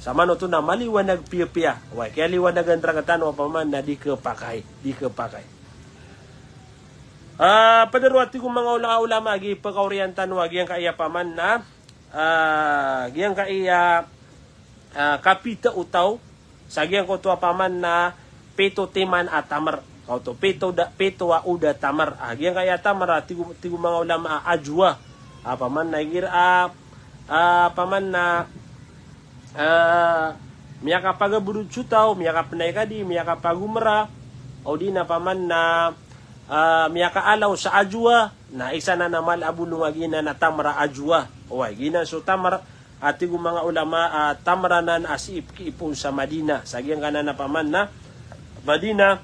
Samanoto na maliwanag piyapiya. Oway, kiyaliwanagan rktano a paman na di khapakay. Di khapakay. Ah, pd a roo a tig o manga ula-, ulama a gii pkaoriyan tano a giyangkaya paman na, ah, giyangkaya, ah, kapita o taw, sa giyangkoto a paman na pito timan a tamr. Kaoto, pito da, pito a oda tamr. Ah, giyangkaya tamr, ah, tig o, tig o manga ulama a ajwa. Ah, paman na igira, ah, ah, paman na, ah, miyakapagabrod so taw, miyakapnay kadi, miyakapagomra, o di na paman na, ah, miyakaalaw sa ajwa, na isa nan a mala a bolong a giyanan a tamr a ajwa. Oway, giyanan so tamr, a tig o manga ulama, ah, tamr anan a sii pkiipon sa Madina. Sa giyangkanan a paman na Madina,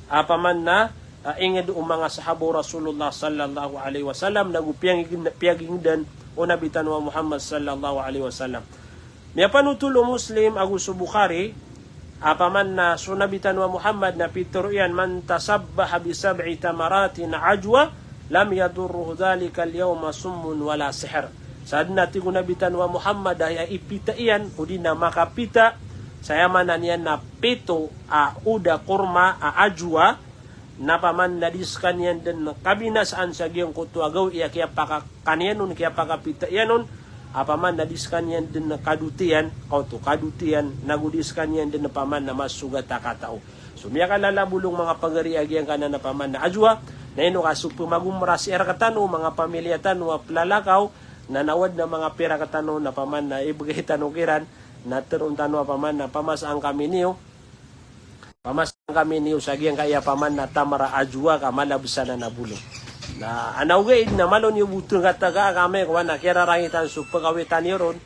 a paman na, ah, ingd o manga sahaba o Rasulullah sallallahu alaihi wasallam, nago piyaging-, piyagingdan o Nabi tano a Muhammad sallallahu alaihi wasallam. Miyapanothol o Muslim ago so Bukhari, a paman na so Nabi tano a Muhammad na pitharo iyan, "Man tashabbaha bi sab'i tamaratin ajwa, lam yadurruhu dhalikal yawma summun wala sihr." Sadn a tig o Nabi tano a Muhammad a ipita iyan, o di na makapita, sa aya maana niyan na pito a oda korma a ajwa, na paman na di skaniyan dn kabinasaan sa giyangkoto a gawii a kiyapakakan iyan on, kiyapakapita iyan on, a paman na di skaniyan dn kadotiyan, kaoto, kadotiyan, nago di skaniyan dn paman na masogat a katao. So miyakalala a bolong manga pagari a giyangkanan a paman na ajwa, na ino ka so pmagomra sii rktano, manga pamilya tano a plalakaw, na nawad na manga pira rktano na paman na ibgay tano kiran, na tharoon tano a paman na pamasaan kami niyo, pamasaan kami niyo sa giyangkaya paman na tamr a ajwa ka malabsan a bolong. Na anaw gaid na malo niyo botng a taga kami, kowan na kiyararangitan so pkawitan iyo ron.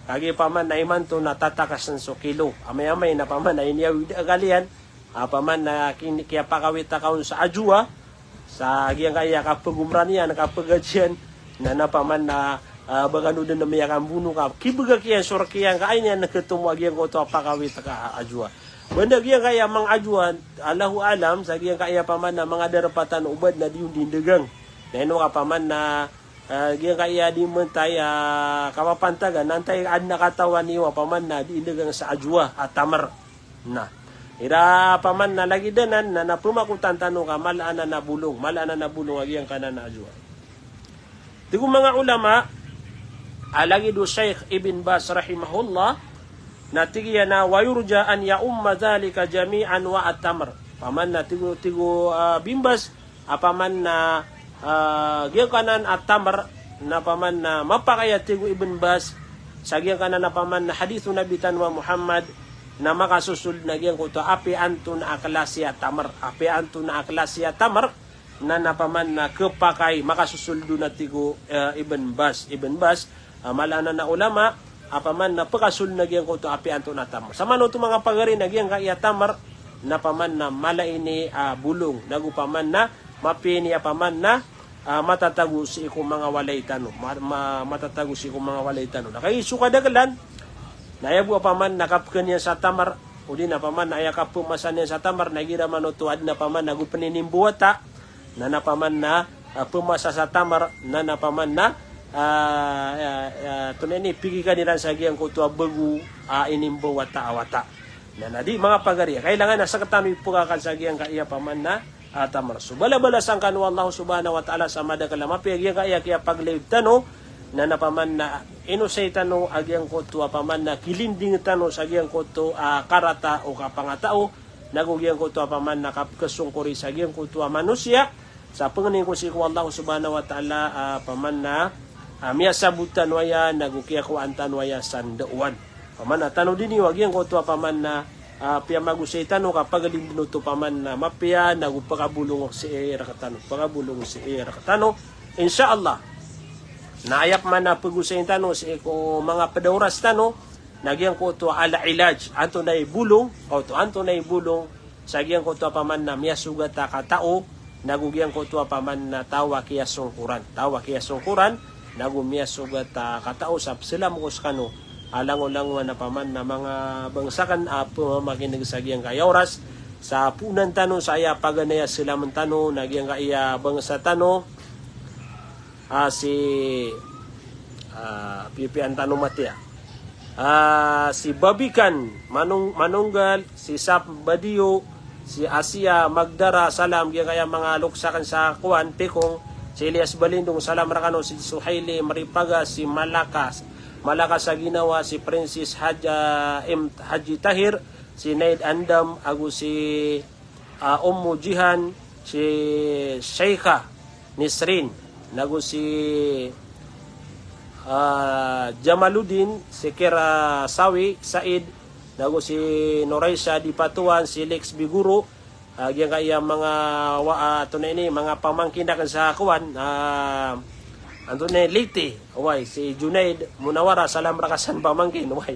Kagiya paman na imanto na tatakasan so kilo. Amay-amay na paman na iniyawid a galiyan. A paman na kin-, kiyapakawit a kaon sa ajwa. Sa giyangkaya kapagomra niyan, kapagaji iyan, na, na paman na, ah, ba kano dn na miyakambono ka. Kibgak iyan so rk iyan ka aya niyan na khatomo a giyangkoto a pakawit ka ajwa. Banda giyangkaya manga ajwa, Allahu a'lam, sa giyangkaya paman na manga darpa tano o ba adn a di on di ndagang. Na ino ka paman na, Ah, giyangkaya di mentay, ah, kapapantagan, na antai adn a katawan iyo a paman na di indagang sa ajwa a tamr. Na, ira paman na lagid anan na, na pemakotan tano ka mala anan a bolong, mala anan a bolong a giyangkanan a ajwa. Tig o manga ulama, a lagid o Shaykh Ibn Baz rahimahullah, na tig iyan a, "Wa yurja an ya'umma dhalika jami'an wa at-tamr." Paman na tig o, tig o, ah, Bin Baz, a paman na, ah, giyangkanan a tamr, na paman na mapakay a tig o Ibn Baz sa giyangkanan a paman na hadith o Nabi tano a Muhammad, na makasosold na giyangkoto a apiya antonaa a klasi a tamr, apiya antonaa a klasi a tamr, na, na paman na khapakay, makasosold on a tig o, eh, Ibn Baz, Ibn Baz, ah, mala anan a ulama, a paman na pekasold na giyangkoto a apiya antonaa a tamr. Sa manoto manga pagari na giyangkaya tamr, na paman na mala ini a bolong, nago paman na mapiya ini a paman na, ah, matatago sii ko manga walay tano, ma-, ma-, matatago sii ko manga walay tano. Na kagiya so kadaklan, na aya bo a paman na kapekhan iyan sa tamr, odi na paman na aya kapemasa niyan sa tamr, na igira manoto adn a paman na go peninimbo wata, na, na paman na, ah, pemasa sa tamr, na, na paman na, ah, ah, ah, antonaa ini, pigikan iran sa giyangkoto a bago a inimbo wata a wata. Na, na di manga pagari, kailangan na sektano ipekakan sa giyangkaya paman na, ah, tamr. So balabalasan kano o Allah subhanahu wa ta'ala sa madakel a mapiya giyangkaya kiyapaglay tano, na, na paman na inosay tano a giyangkoto a paman na kilinding tano sa giyangkoto a karata o kapangatao, nago giyangkoto a paman na kapekesongkori sa giyangkoto a manosiya, sa pengnin ko sii ko Allah subhanahu wa ta'ala, ah, paman na, ah, miyasabot tano aya, nago kiyakowaan tano aya sa ndaowan. Paman na tanodi niyo a giyangkoto a paman na, ah, piyamagosay tano ka pagalindin oto paman na mapiya, nago pekabolong sii rektano, pekabolong sii rektano. Insha Allah. Na aya paman na pegosayin tano sii ko manga ped a oras tano, na giyangkoto a al-ilaj, antonaa i bolong, kaoto antonaa i bolong, sa giyangkoto a paman na miyasogat a katao, nago giyangkoto a paman na taw a kiyasongkoran, taw a kiyasongkoran, nago miyasogat a katao sa peselam ko sekano a langolangowan a paman na manga bangsa aken a pemamakineg sa giyangkaya oras, sa poonan tano sa aya paganay a selamen tano, na giyangkaya bangsa tano, ah, si, ah, piyapiyaan tano matiya. Ah, si Babikan Manong-, Manonggal, si Sap Badio, si Asia Magdara, salam, giyangkaya manga loks aken sa kowan, Pekong, si Elias Balindong, salam rekano, si Suhaili Maripaga, si Malakas, Malakas a Ginawa, si Princess Haja, M, Haji Tahir, si Naid Andam, ago si ah, Ummu Jihan, si Sheikha Nisrin, nago si, ah, Jamaluddin, si Kira Sawi Said, nago si Noraisa Dipatuan, si Lex Biguro, ah, giyangkaya manga wa-, ah, antonaa ini, manga pamangkin aken sa kowan, ah, antonaa ini, Liti, oway, si Junaid Munawara, salam reka san pamangkin, oway.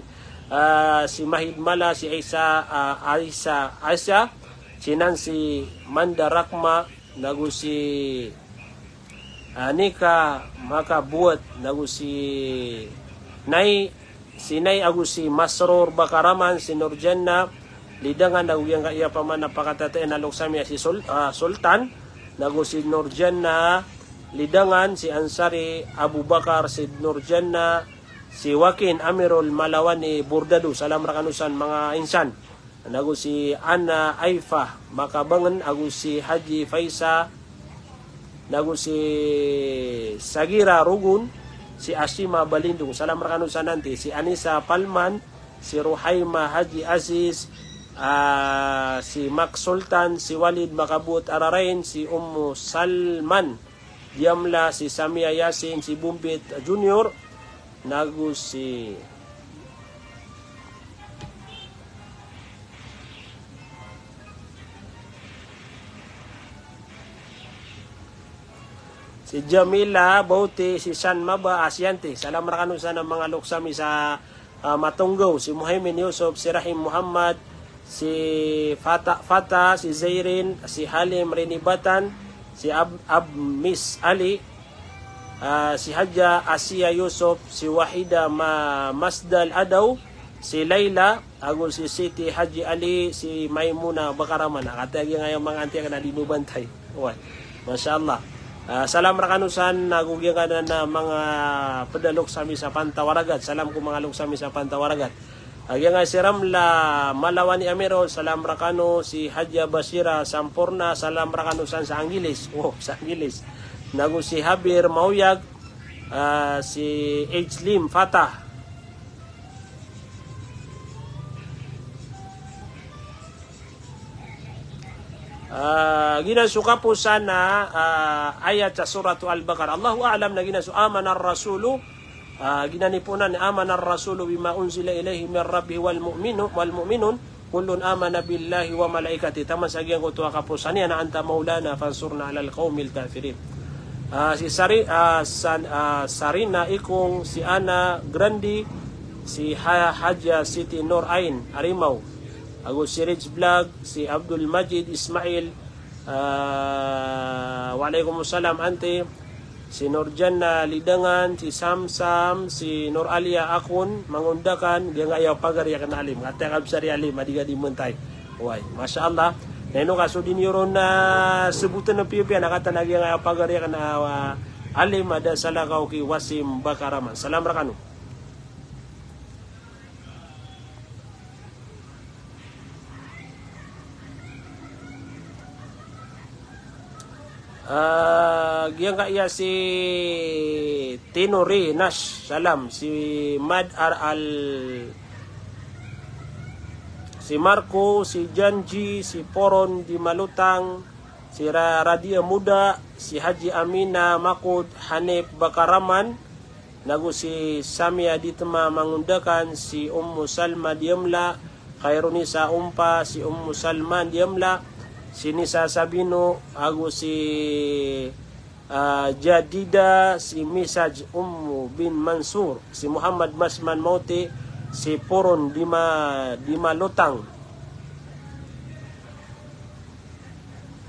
Ah, si Mahid Mala, si Aisa, ah, Aisa, Aisa, si Nancy Manda Rakma, nago si, ah, Nika Makabuet, nago si Nay, si Nay ago si Masrur Bakaraman, si Nurjanna Lidangan, nago giyangkaya paman a pakatataan a loks ami a si Sul-, ah, Sultan, nago si Nurjanna Lidangan, si Ansari Abubakar, si Nurjanna, si Joaquin Amirul Malawani Bordado, salam rekano san manga insan. Nago si Ana Aifa Makabangen, ago si Haji Faisa, nago si Sagira Rogon, si Asima Balindong, salam rekano san anti, si Anisa Palman, si Ruhaima Haji Aziz, ah, si Mak Sultan, si Walid Makabut Ararain, si Ummu Salman Diamla, si Samia Yasin, si Bumbit Junior, nago si Si Jamila Bauti, si San Maba Asianti. Salam rekano san a manga loks ami sa, ah, Matonggaw, si Muhaimin Yusuf, si Rahim Muhammad, si Fata, Fata, si Zairin, si Halim Rinibatan, si Ab-, Abmis Ali, ah, si Haja Asia Yusuf, si Wahida Ma-, Masdal Adaw, si Laila, ago si Siti Haji Ali, si Maimuna Bakaraman. Kataya giyangkaya manga anti aken a di mbabantay. Oway. Masha Allah. Ah, salam rakano san, ago giyangkanan a manga pd a loks ami sa Pantawaragat. Salam ko manga loks ami sa Pantawaragat. Ah, giyangkai si Ramla Malawani Amiro, salam rakano, si Hadja Basira Samporna, salam rakano san sa Anggilis. Oh, sa Anggilis. Nago si Habir Mauyag, ah, si Ejlim Fatah. Ah, giyanan so kaposan a, ah, ayat sa Suratu Al-Baqarah. Allahu a'lam na giyanan so amanar rasulu, ah, giyanan i poon a amanar rasulu bima unzila ilayhi min rabbihi wal mu'minu-, wal mu'minun, kullun amana billahi wa malaikatihi. Taman sa giyangkoto a kaposan iyan a anta maulana fansurna alal qawmil kafirin. Ah, si Sari-, ah, San-, ah, Sarina Ikong, si Ana Grandi, si Ha-, Hadja Siti Nur Ain Arimaw, ago si Rich Vlog, si Abdul Majid Ismail, ah, wa alaikum salam, Ante, si Nurjanna Lidangan, si Samsam, si Nur Alia Akun, Mangundakan, giyangkaya pagari akn a Alim. Kataya kabsar i Alim a di ka di mentay. Oway, masha Allah. Na ino ka so di niyo ron na sebotn a piyapiya na kataan a giyangkaya pagari akn a, ah, Alim a da salakaw ki Wasim Bakaraman. Salam rakano. Ah, giyangkaya si Tinori Nash, salam, si Mad Ar Al, si Marco, si Janji, si Poron di Malutang, si Ra-, Radia Muda, si Haji Amina Makod, Hanif Bakaraman, nago si Samia Ditma Mangundakan, si Ummu Salma Diamla, Khairunisa Umpa, si Ummu Salman Diamla, si Nisa Sabino, ago si, ah, Jadida, si Misaj Ummu bin Mansur, si Muhammad Masman Mauti, si Poron Dima-, Dimalotang.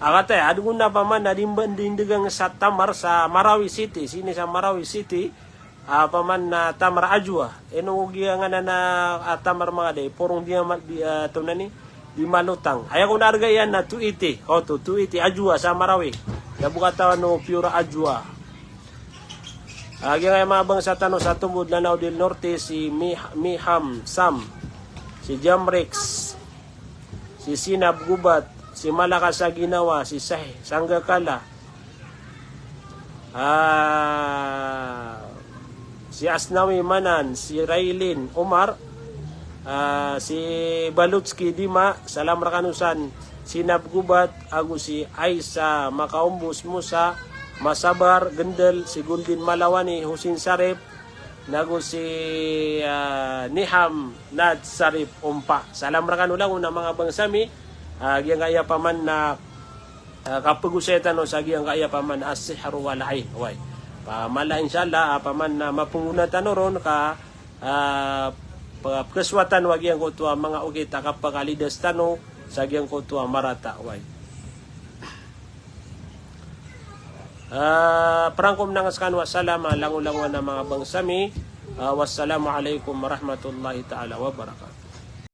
Akataya, adn ko na paman na di mba-, di ndegang sa Tamar sa Marawi City, sini sa Marawi City, ah, paman na Tamar Ajwa. Ino giyanganan a, ah, Tamar manga di, Porong di ma-, di, ah, tonani, Dimalotang. Aya ko na arga iyan na two eighty. Oto, two eighty Ajwa sa Marawi. Da bo katawan o pure Ajwa. Ah, giyangkaya manga bangsa tano sa Tombod, Lanao del Norte, si Mi-, Miham Sam, si Jamrex, si Sinab Gubat, si Malaka sa Ginawa, si Sah-, Sanggakala, ah, si Asnawi Manan, si Railin Omar, ah, si Balutski Dima, salam rakano san, Sinab Gubat, ago si Aisa Makaombos Musa, Masabar Gendel, si Goldin Malawani, Husin Sarip, nago si, ah, Niham Nad Sarip Ompa. Salam rakano langon a manga bangsa mi, ah, giyangkaya paman na, ah, kapegosay tano sa giyangkaya paman a sihru wal ain. Oway. Pamala insha Allah, ah, paman na mapengona tano ron ka, ah, pa-, pekeswatan wa giyangkoto a manga okit a kapakalidas tano sa giyangkoto a marata. Oway. Ah, perangkom nang sekano a salam a langolangon a manga bangsa mi. Ah, wassalamu alaikum warahmatullahi taala wabarakatuh.